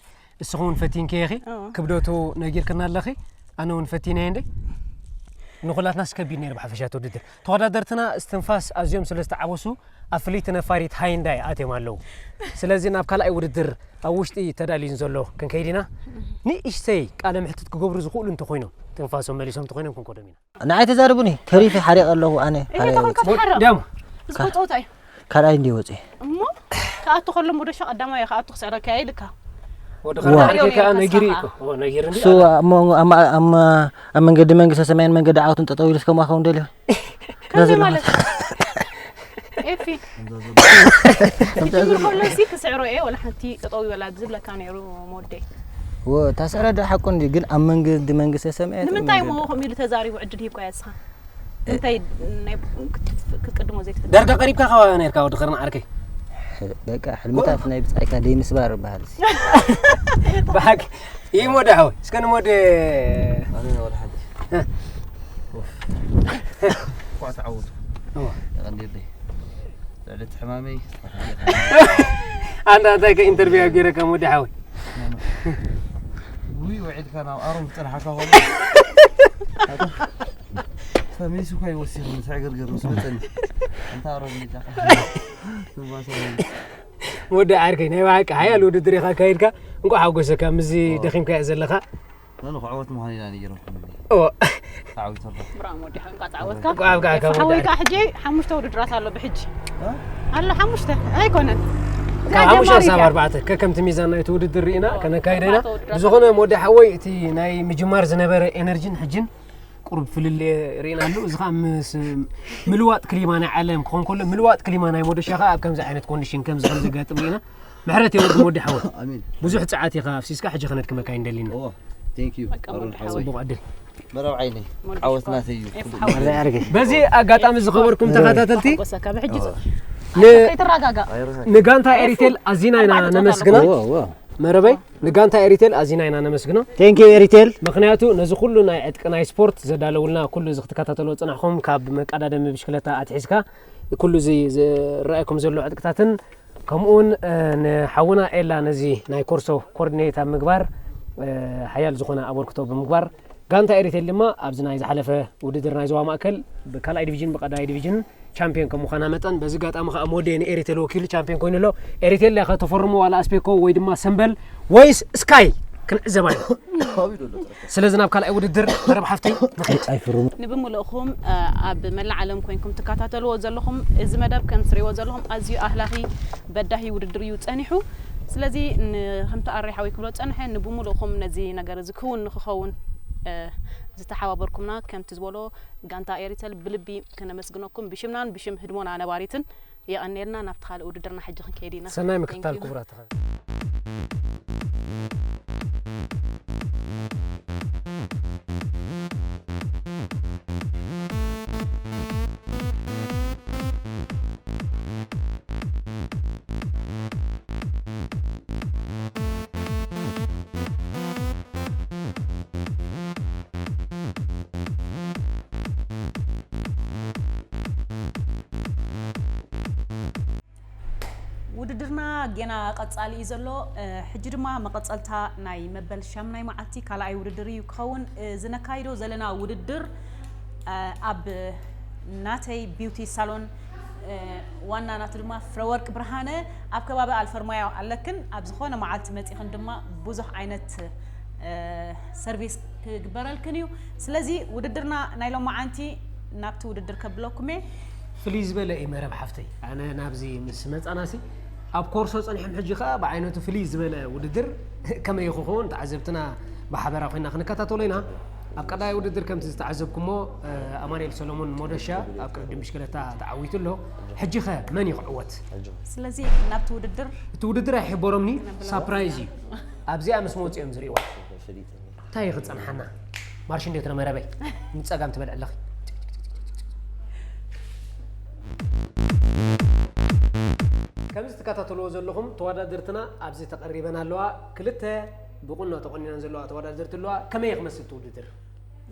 እስኹም እውን ፈቲንከ ኢኺ፣ እወ። ክብደቱ ነጊርክና ኣለኺ። ኣነ እውን ፈቲነ እንደ ንኹላትና ስከቢድ ነይሩ ብሓፈሻ እቲ ውድድር። ተወዳደርትና እስትንፋስ ኣዝዮም ስለ ዝተዓወሱ ኣብ ፍልይቲ ነፋሪት ሃይንዳይ ኣትዮም ኣለዉ። ስለዚ ናብ ካልኣይ ውድድር ኣብ ውሽጢ ተዳልዩን ዘሎ ክንከይድ ኢና። ንእሽተይ ቃለ ምሕትት ክገብሩ ዝኽእሉ እንተኾይኖም ትንፋሶም መሊሶም እንተኾይኖም ክንከዶም ኢና። ንዓይ ተዛርቡኒ ተሪፈ ሓሪቐ ኣለኹ ኣነ ይሄ ተኾን ካብ ሓራ ዲያሞ ዝቆፀውታ እዩ ካልኣይ እንዲ ወፂ እሞ ክኣቱ ከሎ ሞደሻ ቀዳማይ ክኣቱ ክስዕረካ ኢልካ ወዲ ዋ። ኸርካ ዓርከይ ከዓ ነጊሩ እዩ እኮ። ኦ፣ ነጊሩ እንዲ እሱ ኣብ መንጎ- ኣብ ማ- ኣብ ማ- ኣብ መንገዲ መንግስተ ሰማይን መንገዲ ዓወትን ጠጠው ኢሉ እስከምዋ ከውን ደልዮ ከመይ ማለት ኤፊ ክጅምር ከሎ ሲ ክስዕሮ እየ ወላ ሓንቲ ጠጠው ይበላ ዝብለካ ነይሩ ሞዴ ወ- ታስዕረ ዶ ሓቁ እንዲ ግን ኣብ መንገዲ መንግስተ ሰማይ ንምንታይ ሞ ከምኡ ኢሉ ተዛሪቡ ዕድል ሂብካ እያ እስኻ እንታይ ናይ ክትፍ- ክትቅድሞ ዘይትፈልጥ ዳርጋ ቀሪብካ ከባ ነርካ ወዲ ኸርና ዓርከይ። በቃ ሕልምታት ናይ ብፃይካ ደይ ምስባር ይበሃል ብሓቂ ይህ ሞደ ሓወይ እስከ ንሞደ ኣነ ወላ ሓንቲ እ። ኡፍ። እኳ ተዓወቱ እዋ። ተቐንዲርለይ ልዕሊ እቲ ሕማመይ ኣንታ እንታይ ከ ኢንተርቪው ኣብ ገይረካ ሞደ ሓወይ ውይ ውዒልካ ናብ ኣሮም ክፀንሓካ ኾኑ ሰሚሱ እኳ ይወሲኹ ምስ ዕግርግር ምስ መፀኒ እንታ ኣሮም ሚጫ ሞደ ዓርከይ ናይ ብሓቂ ሓያል ውድድር ኢኻ ኣካይድካ እንኳ ሓጎሰካ ምስዚ ደኺምካዮ ዘለኻ ኣነ ክዕወት ምዃን ኢና ነጊሮም እዎ ተዓዊቱ ኣሎ ብራም ወዲኻ እንኳ ተዓወትካ እንኳ ኣብካ ሓወይ ከዓ ሕጂ ሓሙሽተ ውድድራት ኣሎ ብሕጂ ኣሎ ሓሙሽተ ኣይኮነን ካብ ሓሙሽተ ክሳብ ኣርባዕተ ከከምቲ ሚዛን ናይቲ ውድድር ርኢና ከነካይደ ኢና ብዝኾነ ሞዲ ሓወይ እቲ ናይ ምጅማር ዝነበረ ኤነርጂን ሕጅን ቁሩብ ፍልልየ ርኢና ኣለዉ እዚ ከዓ ምስ ምልዋጥ ክሊማ ናይ ዓለም ክኾን ከሎ ምልዋጥ ክሊማ ናይ ሞደሻ ከዓ ኣብ ከምዚ ዓይነት ኮንዲሽን ከምዚ ከም ዘጋጥም ርኢና ምሕረት የወርድ ሞዲ ሓወይ ኣሚን ብዙሕ ፀዓት ኢኻ ኣፍሲስካ ሕጂ ከነድክመካ ይንደሊና ኦ ቴንክ ዩ ኣሮን ሓወይ ፅቡቕ ዕድል መረብ ዓይነይ ዓወትና ተዩ በዚ ኣጋጣሚ ዝኸበርኩም ተኸታተልቲ ጎሰካ ብሕጂ ን- ከይትረጋጋ ንጋንታ ኤሪቴል ኣዚና ኢና ነመስግና መረበይ ንጋንታ ኤሪቴል ኣዚና ኢና ነመስግኖ ቴንክ ዩ ኤሪቴል ምክንያቱ ነዚ ኩሉ ናይ ዕጥቂ ናይ ስፖርት ዘዳለውልና ኩሉ እዚ ክትከታተልዎ ዝፅናሕኹም ካብ መቀዳደሚ ብሽክለታ ኣትሒዝካ ኩሉ እዚ ዝረኣየኩም ዘሎ ዕጥቅታትን ከምኡውን ንሓውና ኤላ ነዚ ናይ ኮርሶ ኮርዲኔት ኣብ ምግባር ሓያል ዝኾነ ኣበርክቶ ብምግባር ጋንታ ኤሪቴል ድማ ኣብዚ ናይ ዝሓለፈ ውድድር ናይ ዞባ ማእከል ብካልኣይ ዲቪዥን ብቀዳማይ ዲቪዥን ቻምፒዮን ከም ምዃና መጠን በዚ ኣጋጣሚ ከዓ ሞዴ ንኤሪቴል ወኪሉ ቻምፒዮን ኮይኑ ኣሎ ኤሪቴል ዳኸ ተፈርሞ ዋላ ኣስፔኮ ወይ ድማ ሰምበል ወይስ ስካይ ክንዕዘባ ኢና ስለዚ ናብ ካልኣይ ውድድር መረብ ሓፍተይ ንኸይድ ኣይፍርሙ ንብምልእኹም ኣብ መላእ ዓለም ኮይንኩም ትከታተልዎ ዘለኹም እዚ መደብ ከም ትሪእዎ ዘለኹም ኣዝዩ ኣህላኺ በዳሂ ውድድር እዩ ጸኒሑ ስለዚ ከምቲ ኣረይ ሓወይ ክብሎ ጸንሐ ንብምልእኹም ነዚ ነገር እዚ ክውን ንክኸውን ዝተሓባበርኩምና ከምቲ ዝበሎ ጋንታ ኤሪተል ብልቢ ከነመስግነኩም ብሽምናን ብሽም ህድሞና ነባሪትን የቐኔልና ናብቲ ካልእ ውድድርና ሕጂ ክንከይድ ኢና ሰናይ ምክትታል ክቡራት ተኸታተልቲ ውድድርና ጌና ቀጻሊ እዩ ዘሎ። ሕጂ ድማ መቐጸልታ ናይ መበል ሻምናይ መዓልቲ ካልኣይ ውድድር እዩ ክኸውን። ዝነካይዶ ዘለና ውድድር ኣብ ናተይ ቢውቲ ሳሎን፣ ዋና ናቱ ድማ ፍረወርቅ ብርሃነ፣ ኣብ ከባቢ ኣልፈርማዮ ኣለክን። ኣብ ዝኾነ መዓልቲ መጺኽን ድማ ብዙሕ ዓይነት ሰርቪስ ክግበረልክን እዩ። ስለዚ ውድድርና ናይ ሎማዓንቲ ናብቲ ውድድር ከብለኩም እየ። ፍልይ ዝበለ እዩ መረብ ሓፍተይ። ኣነ ናብዚ ምስ መጻናሲ ኣብ ኮርሶ ጸኒሖም፣ ሕጂ ከኣ ብዓይነቱ ፍልይ ዝበለ ውድድር ከመይ ክኸውን ተዓዘብትና ብሓበራ ኮይና ክንከታተሎ ኢና። ኣብ ቀዳይ ውድድር ከምቲ ዝተዓዘብኩሞ ኣማኑኤል ሰሎሞን ሞደሻ ኣብ ቅድድም ብሽክለታ ተዓዊቱ ኣሎ። ሕጂ ከ መን እዩ ክዕወት? ስለዚ ናብቲ ውድድር እቲ ውድድር ኣይሕበሮምኒ፣ ሳፕራይዝ እዩ። ኣብዚኣ ምስ መውፅኦም ዝርእዋ እንታይ እዩ ክፀንሓና? ማርሽ እንዴት ነው መረበይ? ንፀጋም ትበልዕ ኣለኺ። ከምዚ ትከታተልዎ ዘለኹም ተወዳደርትና ኣብዚ ተቐሪበን ኣለዋ። ክልተ ብቁኖ ተቆኒነን ዘለዋ ተወዳደርቲ ኣለዋ። ከመይ ክመስል እቲ ውድድር?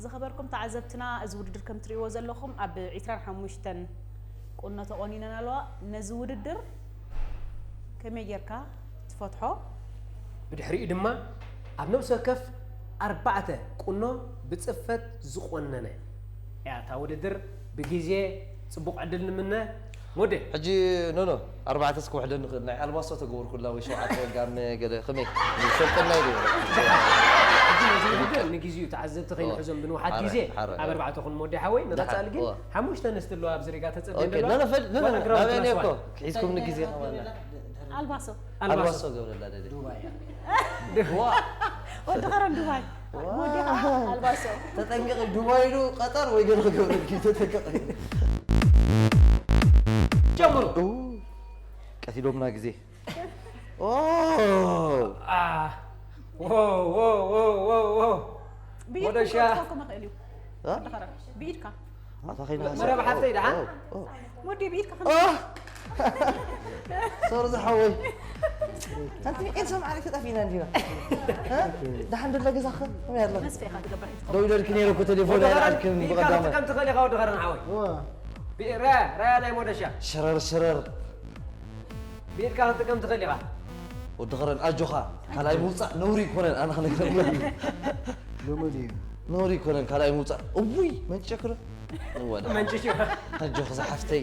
ዝኸበርኩም ተዓዘብትና፣ እዚ ውድድር ከም ትርእይዎ ዘለኹም ኣብ ዒስራን ሓሙሽተን ቁኖ ተቆኒነን ኣለዋ። ነዚ ውድድር ከመይ ጌርካ ትፈትሖ? ብድሕሪኡ ድማ ኣብ ነብሲ ወከፍ ኣርባዕተ ቁኖ ብጽፈት ዝቆነነ እያ እታ ውድድር። ብግዜ ጽቡቕ ዕድል ንምነ። ሞዴ። ሕጂ ኖኖ፣ ኣርባዕተ እስኪ ውሕደን ንኽእል። ናይ ኣልባሶ ተገበርኩላ ወይ ሸውዓተ ወጋም ገለ ከመይ? ሰልጠና ኢሉ። ሕጂ ነዚ ውድድር ንግዜኡ ተዓዘብቲ ከይንሕዞም ብንውሓት ግዜ ኣብ ኣርባዕተ ኩን ሞዴ ሓወይ፣ ንቐጻሊ ግን ሓሙሽተ ኣንስቲ ኣለዋ ኣብዚ ሪጋ ተጸበ ኦኬ፣ ኣለዋ። ኖኖ፣ ፈል-፣ ኖኖ፣ ዋላ ግራውንድ ናበይ እኔ ክላስ እኮ ዋን። ክሒዝኩም ንግዜ ከማና። ኣልባሶ። ኣልባሶ። ኣልባሶ ገብረላ ደደ። ዱባይ። ዋ። ወዲ ኸረን ዱባይ። ዋ። ወዲ ኸ-፣ ኣልባሶ። ተጠንቀቂ፣ ዱባይ ኢሉ ቀጠር ወይ ገለ ክገብረልኪ፣ ተጠንቀቂ። ጀምሩ። ኡ፣ ቀቲሎምና ግዜ። ኦ። አ። ዎ፣ ዎ፣ ዎ፣ ዎ፣ ዎ። ብኢድኩም ወደ ሻ-፣ ክወድቀኩም ይኽእል እዩ። እ? ወዲ ኸረን። ብኢድካ። ኣታ ኸይና መረብ ሓፍተይ ደሓን? ኦ፣ ኦ። ወዲ ብኢድካ ኦ! ሶሪ ዝሓወይ። ኣንቲ ሚቄን ሰምዓ ተጠፊና እንዲና። እ? ደሓን ደሎ ገዛኸ? ከመይ ኣለኻ? መስፈ ኢኻ ትገብር። ደው ኢለልኪ ነይረ እኮ ቴሌፎን ወዲ ኸረን፣ ኣይልዓልክን ኢድካ ብቐዳማይ። ክትጥቀም ትኽእል ኢኻ ወዲ ኸረን ሓወይ። ዋ። ቢ-፣ ራያ፣ ራያ ናይ ሞደሻ። ሸረር፣ ሸረር። ብኢድካ ክትጥቀም ትኽእል ኢኻ። ወዲ ኸረን ኣጆኻ፣ ካልኣይ ምውጻእ ነውሪ ይኮነን፣ ኣነ ክነግረካ። ሎሚ ድዩ? ነውሪ ይኮነን፣ ካልኣይ ምውጻእ። እውይ፣ መንጭ ሸክረ። እወ፣ ደሓን። መንጭ ሸክረ። ኣጆኺ ዝሓፍተይ።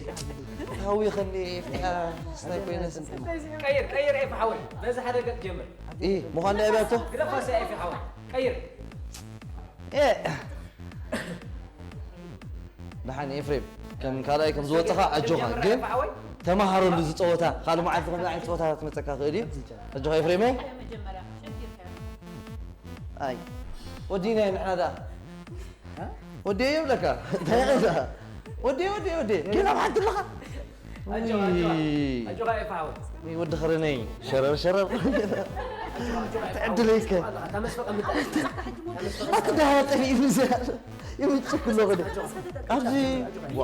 ሃዊ ኸኒ ኤፍያ፣ ስታይ ኮይነስ። ቀይር፣ ቀይር ኤፍ ሓወይ። በዚ ሓደ ገጽ ጀምር። ኢ፣ ምዃን ናይ ኣባቶ? ግደፋ ሲ ኤፍ ሓወይ። ቀይር። እ። ደሓን ኤፍሬም፣ ከም ካልኣይ ከም ዝወጽኻ ኣጆኻ፣ ግን ተመሃረሉ እዚ ጸወታ። ካልእ መዓልቲ ከምዚ ዓይነት ጸወታ ክመጸካ ክእል እዩ። ኣጆኻ ኤፍሬመይ። ኣይ፣ ወዲና ንሕና ደኣ። ወዲ እየ ይብለካ። እንታይ ኢኻ? ወዲ፣ ወዲ፣ ወዲ። ጌና መሓት ኣለኻ? ኣጆኻ፣ ኣጆኻ። ውይ። ኣጆኻ ኤፍሬም። ውይ፣ ወዲ ኸረነይ። ሸረር፣ ሸረር። ትዕድለይከ። ኣቲ ደሃ ጠሊኡ ይምጽእ። ይምጽእ ኩሎ ወደ። ኣብዚ። ዋ።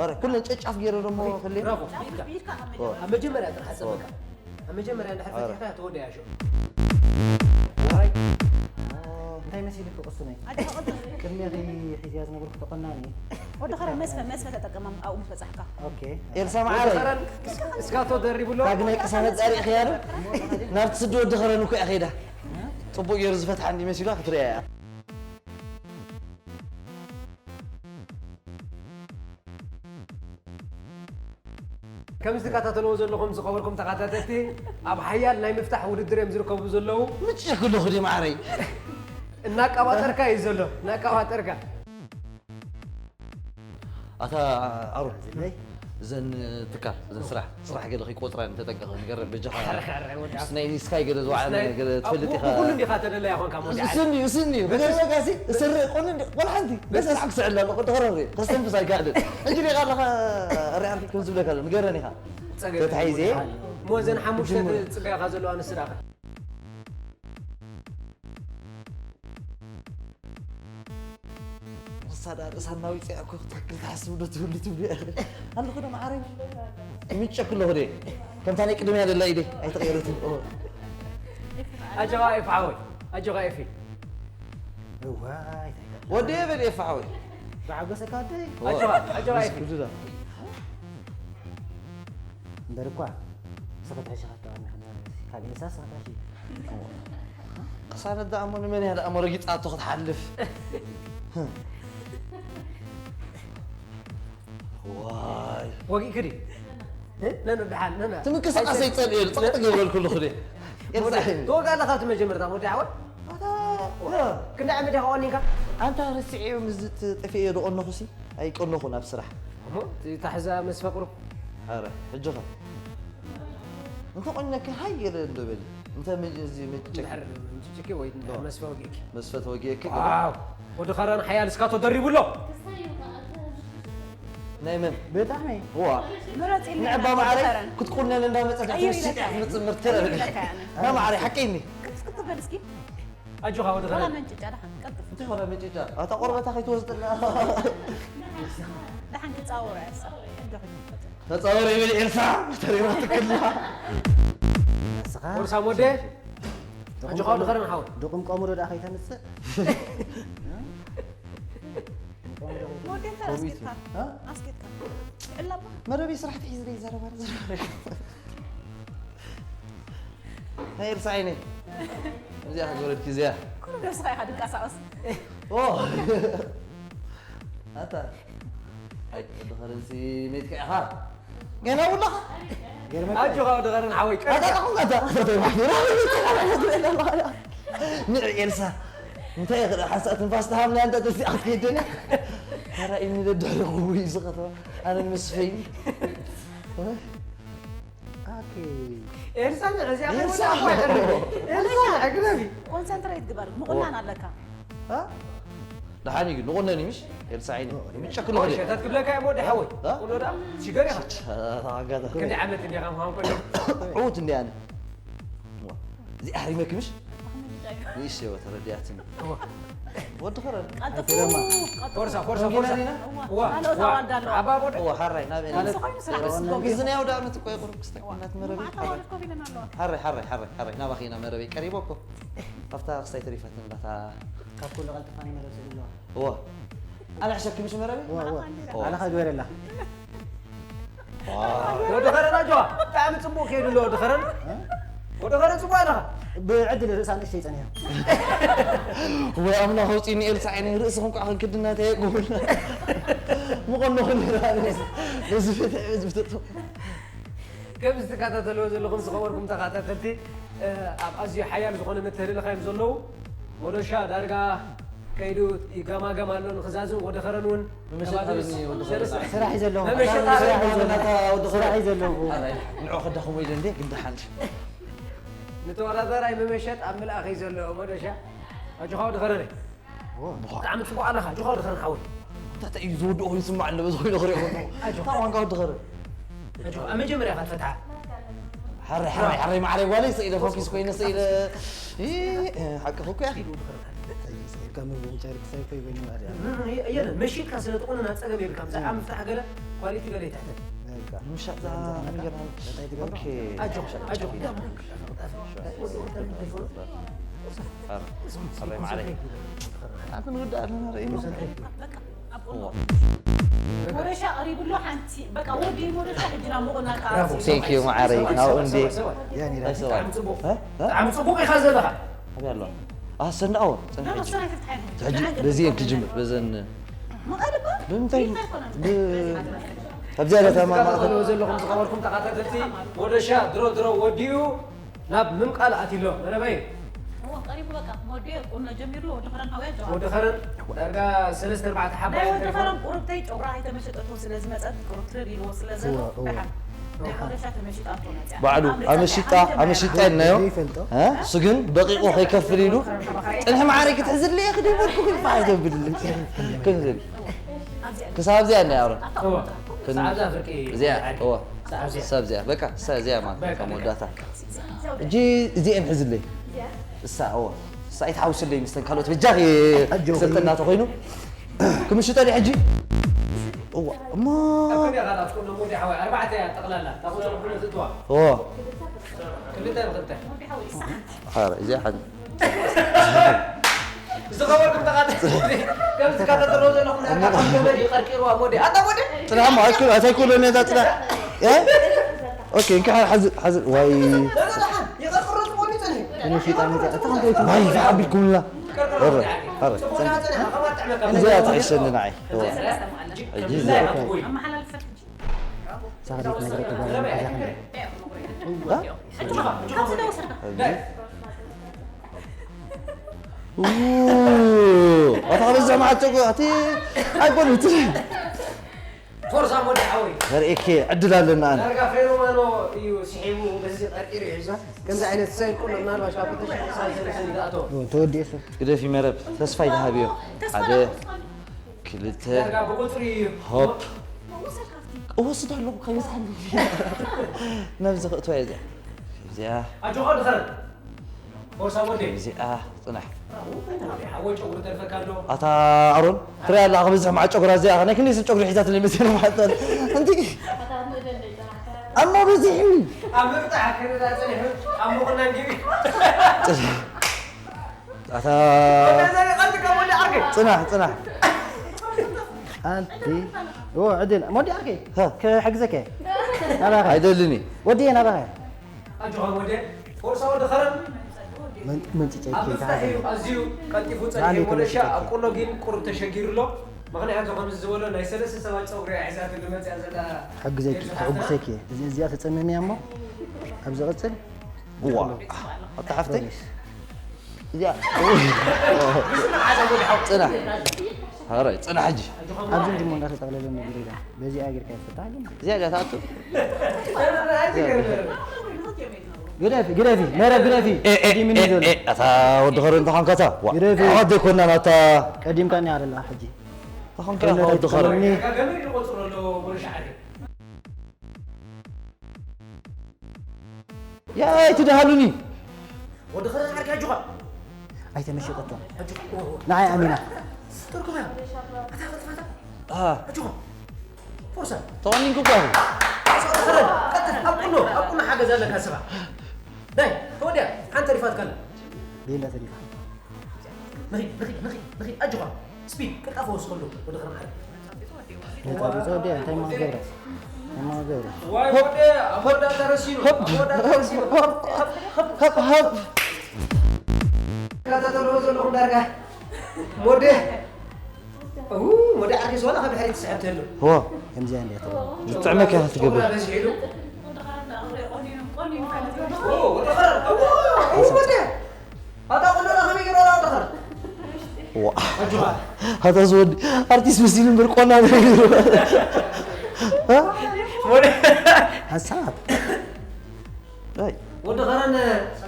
ኣረ፣ ኩለን ጨጫፍ ገይረ ደሞ ክልተ። ኣብ መጀመርያ ጥራሕ ጸበካ። ኣብ መጀመርያ እንድሕር ኣረ። ፈቲሕካ ተወደያ ሾ። እንታይ መሲልክ ቅሱነይ? ኣጆኻ ቅድሚ ኺ ሒዝያ ዝነበርኩ ተቆናኒ። ወዲ ኸረን መስፈ፣ መስፈ ተጠቀም ኣብኡ ምስ በጻሕካ። ኦኬ። ኤልሳ መዓረይ። ወዲ ኸረን እስካቶ ደሪብሎ። ዳግማይ ቅሳነት ጸሪእኽያ ዶ? ናብቲ ስዲ ወዲ ኸረን እኮ እያ ኸይዳ። ጽቡቕ ገይሩ ዝፈትሓ እንዲ መሲሏ ክትርእያ እያ። ከም ዝትከታተልዎ ዘለኹም ዝኸበርኩም ተኸታተልቲ፣ ኣብ ሓያል ናይ ምፍታሕ ውድድር እዮም ዝርከቡ ዘለዉ። ምጭ ክለኹ ድየ መዓረይ? እናቀባጠርካ እዩ ዘሎ፣ እናቀባጠርካ። ኣታ ኣሮን፣ እዘን ትካል፣ እዘን ስራሕ፣ ስራሕ ገለ ከይቆጽራ ተጠንቀቕ፣ ንገረን በጃኻ። ኧረ፣ ኧረ፣ ወዲ ምስ ናይ ስካይ ገለ ዝወዓለ ናይ ገለ ትፈልጥ ኢኻ። ኩሉ እንዲኻ ተደላያ ኾንካ፣ ሞዲ ዓሊ። እስኒ፣ እስኒ፣ ብገዛጋሲ፣ እስሪ፣ ቁን እንዲ፣ ወላ ሓንቲ፣ በስ በስ ክስዕል ኣለኹ፣ ተኸረሪ፣ ከስተንፍስ ኣይከኣልን። እንጂ ዲኻ ኣለኻ፣ ሪኣልኪ ከም ዝብለካ ኣሎ፣ ንገረን ኢኻ። ጸገም ተታሒዘ። የለን። እሞ እዘን ሓሙሽተ ትጽበያኻ ዘለዋ ንስራኻ። ንሳ ደኣ ርእሳ እናዊፅኣ እኮ ክትሕክል ትሓስብ ዶ ትህሉ ትብሉ ኣለኹ ዶ መዓረይ? ይምጨኩ ኣለኹ ደ። ከምታ ናይ ቅድሚያ ደላ ኢደይ ኣይተቐየረትን። ኦ። ኣጆኻ ኤፍ ሓወይ፣ ኣጆኻ ኤፊ። እዋይ፣ ወዲ በል ኤፍ ሓወይ። ብዓገሰካ ወደይ። ኣጆኻ፣ ኣጆኻ ኤፊ። ግዱዳ። እምበር እኳ ንስኺ ትሕሺ ካብ ተቐኒኺ፣ ካብ ኤልሳ ንስኺ ትሕሺ። ቅሳነት ደኣ እሞ ንመን እያ ደኣ እሞ ረጊጻቶ ክትሓልፍ? ዋይ። ወጊእኪ ድዩ? እ? ነን ደሓን፣ ነን። ትምንቅስቃስ ኣይጸልእን፣ ጸቕጢ ገብረልኩ ኣለኹ ድየ? ኤልሳ። ተወጋ ኣለኻ ኣብቲ መጀመርታ፣ ወዲ ሓወይ? ኣታ፣ ዋ። ክንደይ ዓመት ኢኻ ቆኒንካ? ኣንታ ረሲዐዮ፣ ምስዚ ጠፊኤዮ ዶ ቆነኹሲ? ኣይቀነኹን ኣብ ስራሕ። እሞ፣ እቲ ታሕዛ መስፈ ቁሩብ። ኧረ፣ ሕጂ ኸ? እንተ ቆኒነኪ ሃይ ገለ እንዶ በሊ። እንተ መ-፣ እዚ መጨክ-፣ እንድሕር ምጭጭኪ ወይ እንድሕር ዶ። መስፈ ወጊእኪ። መስፈ ተወጊእኪ? ዋው! ወዲ ኸረን ሓያል እስካቶ ደሪቡ ኣሎ። ናይ መን? ብጣዕሚ። ዋ። ምረጽ ኢልኒ ንዕባ ኢና ማዕረይ ከረን። ክትቁነን እንዳመጸት ቀይር ኢለካ። ክትመጽእ ምርትር። ቀይር ኢለካ እያ። ና ማዕረይ፣ ሓቀይ እኒ። ቅስ ክትበል እስኪ። ኣጆኻ ወዲ ዋላ ኸረን። መንጭጫ ደሓን ቀልጥፍ። እንታይ ዋላ መንጭጫ? ኣታ ቆርበታ ከይትወስድላ። ደሓን ክጻወር እያ እሳ። ኣጆኺ። ተጻወር ይብል ኤልሳ፣ ተሪራ ትክላ። ንስኻ ወርሳ ሞዴ? ኣጆኻ ወዲ ኸረን ሓወይ። ድቕምቀሙ ዶ ደኣ ከይተምጽእ? ሞዴል ተራ ኮሚቴ። ኣስኬትካ። እ? ኣስኬትካ። ዕላባ። መረበይ ስራሕ ተሒዙ ደይ ዘረባ ዘረባ። ናይ ኤልሳ ዓይነይ። እዚኣ ክገብረልኪ እዚኣ። ኩሉ ነብስኻ ኢኻ ድንቀሳቐስ። ኦ። ኣታ። ኣይ፣ ወዲ ኸረንሲ ሜትካ ኢኻ። ገና ውላኻ? ገርመካ። ኣጆኻ ወዲ ኸረን ሓወይ፣ ኣታ ቀርካ። ተኹም ኣታ። ንዕ ኤልሳ። እንታይ ይኽእል? ሓንሳእ ትንፋስ ተሃብና፣ እንተ ተዚኣ ክትከይድ ደልያ? ተራእይኒ ደድሕሪ ክውይ ዝኸተማ። ኣነ ምስፈይ። ኦኬ። ኤልሳ ንዕ እዚኣ ኤልሳ። ከይወዳእኩ ኣይደልን። ኤልሳ ንዕ ግደፊ። ኮንሰንትሬት ግበር፣ ምቑናን ኣለካ። እ? ደሓን እዩ ግን፣ ንቑነን እዩ፣ ምሽ? ኤልሳ ዓይኒ። ምጨክሎ ኦ፣ ከደ። ሸታት ክብለካ እየ፣ ወዲ ሓወይ። እ? ቁኖ ደኣ ሽገር ኢኻ። ኣታ፣ ኣታ፣ ኣጋታ። ክንደይ ዓመት እንዲኻ ምዃን ኮነ? ዕዉት እንዲ ኣነ። ዋ፣ እዚ ኣህሪመኪ፣ ምሽ? ንእሽተይ እወ፣ ተረዲኣትኒ። እወ። ወዲ ኸረን። ቀልጥፉ፣ ቀልጥፉ። ፎርሳ፣ ፎርሳ፣ ፎርሳ። እዋ፣ እዋ፣ ካልኦት እዋ። ኣዋልድ ኣለዋ። ዓባ ቦደ። እዋ፣ ሓራይ፣ ናብ እኔ። ካልኦት። ንሱ ኮይኑ ስራሕ ደስ ዝብሎ። ግዝንያዊ ደኣ ምትኮ ይቑርብ ክስተ ኩናት መረበይ። መዓት ኣዋልድ ኮፍ ኢለን ኣለዋ። ሓራይ፣ ሓራይ፣ ሓራይ፣ ሓራይ፣ ናባኺ ኢና መረበይ ቀሪቦ እኮ። ካብታ ክስታይ ተሪፋትን ባታ። ካብ ኩሉ ቀልጥፋ ናይ መረብ ስእሊ ኣለዋ። እዋ። ኣነ ሕሸኪ ምሽ መረበይ? እዋ፣ እዋ። እዋ። ኣነ ኸግበረላ። ዋው። ወዲ ኸረን ኣጆኻ፣ ብጣዕሚ ጽቡቕ ከይዱ ኣሎ ወዲ ኸረን። እ? ወዲ ኸረን ጽቡቕ ኣለኻ። ብዕድል ርእሳ ንእሽተይ ጸኒሓ። ወይ ኣምላኽ፣ ኣውጽእኒ ኤልሳ ዓይነይ፣ ርእስኹም ከዓ ክንክድና እንታይ የጎብና። ምቐኖኹም ይረኣኒ። እዚ ፍትሒ፣ እዚ ፍትሒ። ከም ዝትከታተልዎ ዘለኹም ዝኸበርኩም ተኸታተልቲ፣ እ፣ ኣብ ኣዝዩ ሓያል ዝኾነ ምትህልልኻ እዮም ዘለዉ። ወደሻ ዳርጋ ከይዱ ይገማገም ኣሎ፣ ንኽዛዝም ወዲ ኸረን እውን መመሸጣ ከባቢ ኣብዚ ወዲ ኸረን። ሰለስተ ስራሕ እዩ ዘለዎ። መመሸጣ ስራሕ እዩ ኣብዚ ዘለዎ። ናታ ወዲ ኸረን። ስራሕ እዩ ዘለዎ። ኣራይ፣ ንዑ ከዳኹም ኢለ እንዴ፣ ግን ደሓን። ንተወዳዳራይ መመሸጥ ኣብ ምልኣኽ እዩ ዘለዎ፣ ወደሻ። ኣጆኻ ወዲ ኸረን። ኦ። ብጣዕሚ ጽቡቕ ኣለኻ፣ ኣጆኻ ወዲ ኸረን ሓወይ። እንታይ እዩ ዝወድኦ ኮይኑ ይስማዕ ኣሎ፣ በዚ ኮይኑ ክሪኦ ከለኹ። ኣጆኻ። እንታይ ኳንካ ወዲ ኸረን? ኣጆኻ፣ ኣብ መጀመርያ ኢኻ ትፈትሓ። ሓረይ፣ ሓረይ፣ ሓረይ፣ ማዕረይ ጓለይ፣ ስኢለ ፎኪስ ኮይነ፣ ስኢለ፣ እ፣ እ፣ ሓቅኺ እኮ ያኺ። ካብ ምግቢ ምንጫ ርክሳይ እኮ ይበይኑ ማለት እዩ። እ፣ እ፣ የለን፣ መሺጥካ ስለ ትቑነን ጸገም የብልካ። ብዛዕባ ምፍታሕ ገለ ኳሊቲ ገለ ይትሕተት። በቃ። ምሻጥ ነገር። በቃ ይትገብሮ። ኦኬ። ኣጆኻ፣ ኣጆኻ። ሓረይ፣ ሓረይ፣ ማዕረይ። ኣትን ወዲ ኣለና ርኢና። በቃ። ኣብ ጎኑ። እዋ። ሞረሻ ቀሪቡ ኣሎ፣ ሓንቲ በቃ ወዲ ሞረሻ ሕጂ ናብ ምቑናን ከኣ ብራቮ። ኣትዩ። Thank you፣ ማዓረይ። ናብኡ እንዴ? ሰብኣይ፣ ሰብኣይ። ያኒ ናይ ሰብኣይ። ብጣዕሚ ጽቡቕ። እ? እ? ብጣዕሚ ጽቡቕ ኢኻ ዘለኻ። ኣበይ ኣሎ? ኣሰንዳኦ፣ ጽንሕ ዳማ ሕጂ። ሰራይ ፍትሓ ይኹን። ሕጂ ጽንሕ በዚኤን ግርማ ክጅምር፣ በዘን። መቐልባ? ብምንታይ? ይታይ ኮነ? ብ-፣ ኣብ ዝያዳ ታማ-፣ ማእኸል። ዘለኹም ዝኸበርኩም ተኸታተልቲ፣ ሞረሻ ድሮ ድሮ ወዲኡ። ናብ ምምቃል ኣትዩ ኣሎ መረበይ። እወ፣ ቀሪቡ በቃ። ወዲ ቁኖ ጀሚሩ፣ ወዲ ኸረን ሃውያ ጀዋር። ወዲ ኸረን ዳርጋ ሰለስተ ኣርባዕተ ሓባ ናይ ወዲ ኸረን ቁሩብተይ ጨጉራ ኣይተመሸጠቶ ስለ ዝመጸት፣ ቁሩብ ትርር ኢልዎ ስለ ዘሎ፣ እወ፣ እወ። ደሓን። ናይ ወደሻ ተመሽጣቶ መጽያ። ባዕሉ ኣምልጣ ኣመሽጣ፣ ኣምልጣ። ኣመሽጣ ኢልናዮ። ዘይፈልጦ። እ? እሱ ግን ደቂቁ ከይከፍል ኢሉ፣ ጽንሒ ማዕረ ክትሕዝለይ ክደበልኩ ግን ፋሕ ተብል። ክንዝል። ክሳብ እዚኣ እንዳ ያውራ። እወ። ክን-፣ ሰዓብዛ ፍርቂ እዚኣ፣ እወ። ሰዓብዚኣ። ሰዓብዚኣ። በቃ፣ እሳ እዚኣ ማለት በቃ፣ ከም በቃ። ወዳታ። ሕጂ እዚኤን ሕዝለይ። እሳ፣ እወ። እሳ ኣይትሓውስለይ ምስተን ካልኦት በጃኺ ኣጆኺ። ክሰልጠና ተኾይኑ። ክምሽጠ ድዩ ሕጂ? እዋ፣ እሞ። ኣብ ክንደይ ኻላት ኩሎም ወዲ ሓወይ? ኣርባዕተ እያ ጠቕላላ። እታ ቁጽሪ ኩሉ ትእትዋ። እወ። ክልተ ብኽልተ። ሓረ፣ እዚኣ ሓን-፣ ዝኸበርኩም ተኻተልቲ፣ ከም ዝከታተልዎ ዘለኹም፣ እሞ። ኣብ ገመድ እዩ ቀርቂርዋ፣ ሞዴ። ኣታ ሞዴ! ጽናሕ፣ እሞ፣ ኣይኩ-፣ ኣይኮነን፣ እታ ጽናሕ። እ? ኦኬ፣ እንካ ሓዝል፣ ሓዝል። ዋይ። ይቐርቅሮ ዝኾኑ ይጸንሑ። እኔ ሸይጣን ይዛ-፣ እታ ሓንቲ ወይ ዋይ፣ ዝሓቢልኩምላ። ኧረ፣ ኧረ፣ ጸንሑ። እዚኣ ትሕሸኒ ንዓይ። እዋ። ሕጂ እዚኣ። ሳሪ ትነግረኪ ጓል መሓዛ ክንደይ? እ? ኡ፣ ኣታ በዛ መዓት ጨጉ-፣ ኣቲ ኣይኮን እቲ። ፎርሳ ሞዲ ሓወይ። ዘርእየኪ ዕድል ኣለና ኣነ። ዳርጋ ፍሬ ሮማኖ እዩ ስሒቡ፣ በዚ ቀርቂሩ ይሕዞ። ከምዚ ዓይነት ስታይል ቁኖ ምናልባት ካብ ክልተ ሺሕ ዕስራን ሰለስተን ይኣቶ። ኦ፣ ተወዲኡ ሰብ። ግደፊ መረብ፣ ተስፋ ይሃብዮ። ሓደ፣ ክልተ፣ ዳርጋ ብቁጽሪ እዩ። ሆፕ። እወስድ ኣለኹ፣ ከይበዝሓኒ። ነብዚ ክእትዋ እየ እዚኣ። እዚኣ። ኣጆኻ ድኸረን። ፎርሳ ወዲ። እዚኣ ጽናሕ። ሓወ ጨጉሪ ተርፈካ ኣሎ። ኣታ ኣሮን፣ ትሪኣ ኣለኻ ክብዝሕ መዓት ጨጉራ እዚኣ፣ ናይ ክንደይ ሰብ ጨጉሪ ሒዛትለይ መሲሉ ማለት ነው። ኣንቲ፣ ኣሞ በዚሑ። ኣብ ምብጣሕ ከይዳ ጸኒሑ፣ ኣብ ምቑናን ግቢ። ኣታ ወዲ ዘሪ ቀልዲ ከም ወዲ ዓርኪ። ጽናሕ፣ ጽናሕ። ኣንቲ፣ ኦ፣ ዕድል፣ ወዲ ዓርኪ። ሃ። ክሕግዘከ። ናባኸ። ኣይደልን እዩ። ወዲ ናባኸ። ኣጆኻ ወደ፣ ፎርሳ ወዲ ኸረን። መን-፣ መንጭጨይ ኣብ ምፍታሕ ከይተሓዘ። እዩ ኣዝዩ ቀልጢፉ ዛኒ ጸኒሑ። ወለሻ ከይተሓዘ። ኣብ ቁኖ ግን ቁሩብ ተሸጊሩ ኣሎ። ምኽንያቱ ከምዚ ዝበሎ ናይ ሰለስተ ሰባት ጸጉሪ እያ ሒዛትሉ መጽያ ዘላ። ክሕግዘኪ፣ ኤርትራ ክሕጉሰኪ። እዚ፣ እዚኣ ተጸምምያ እሞ፣ ኣብ ዝቕጽል ዋ። ኣታ ሓፍተይ። ፖሊስ። እዚኣ። ጽናሕ። ኧረ፣ ጽናሕ ሕጂ። ኣብዚ እንጂ እሞ እንዳተጠቕለለ ነግሩ ኢላ። በዚኣ ጌርካ ይፈታሕ ግን። እዚኣ እዚኣ ትኣቱ። ግደፊ፣ ግደፊ፣ መረብ ግደፊ። ኤ፣ ኤ፣ ቅድሚ ምን ኤ፣ ይዘሉ? ኤ፣ ኣታ ወዲ ኸረን ተኾንካ እታ። ዋ። ግደፊ። ኣዋት ዘይኮና ናታ። ቀዲምካኒ ኣለላ ሕጂ። ተኾንካ ወዲ ኸረን። ተጠቅመኒ። ያ ኣይትድሃሉኒ። ወዲ ኸረን ዓርኪ ኣጆኻ። ኣይተመሸጠቶ። ኣጆኻ። ንዓይ ኣሚና። ትርጉም እያ። ኣታ ኸልፋታ። ኣሃ። ኣጆኻ። ፎርሳ። ተዋኒንኩ እኮ። ፎርሳ ወዲ ኸረን። ቀጥል። ኣብ ቁኖ፣ ኣብ ቁኖ ሓገዝ ኣለካ ስኻ። ዳይ፣ ተወዲያ። ሓንቲ ተሪፋትካ ኣላ። ቤላ ተሪፋ። ንኺድ፣ ንኺድ፣ ንኺድ፣ ንኺድ። ኣጆኻ። ስፒድ፣ ቅልጣፈ ወስኸሉ። ወዲ ኸረን ዓርኪ። ወዲ፣ ወዲ፣ እንታይ ማን ገብረ? እንታይ ማን ገብረ? ዋይ ወዲ፣ ኣብ ወዳ ተረሲኑ፣ ኣብ ወዳ ተረሲኑ። ሃብ፣ ሃብ፣ ሃብ። ከታተልዎ ዘለኹም ዳርጋ። ሞዴ። ኡ፣ ሞዴ ዓርኪ ዝኮነ ካብ ድሕሪት ትስሕብ ተሉ። ዋ። ከምዚኣ እንዲያ ትብሎ። ዝጥዕመካ ኢኻ ትገብር። ኦ፣ ወዲ ኸረን። ኦ፣ ኦ፣ ሞዴ። ኣታ ቁኖና ከመይ ገይሩ ኣላ ወዲ ኸረን? ዋ። ኣታ ዝወዲ ኣርቲስት መሲሉ እምበር ቆና ነገር። እ? ሞዴ። ሓሳብ። ኣይ። ወዲ ኸረን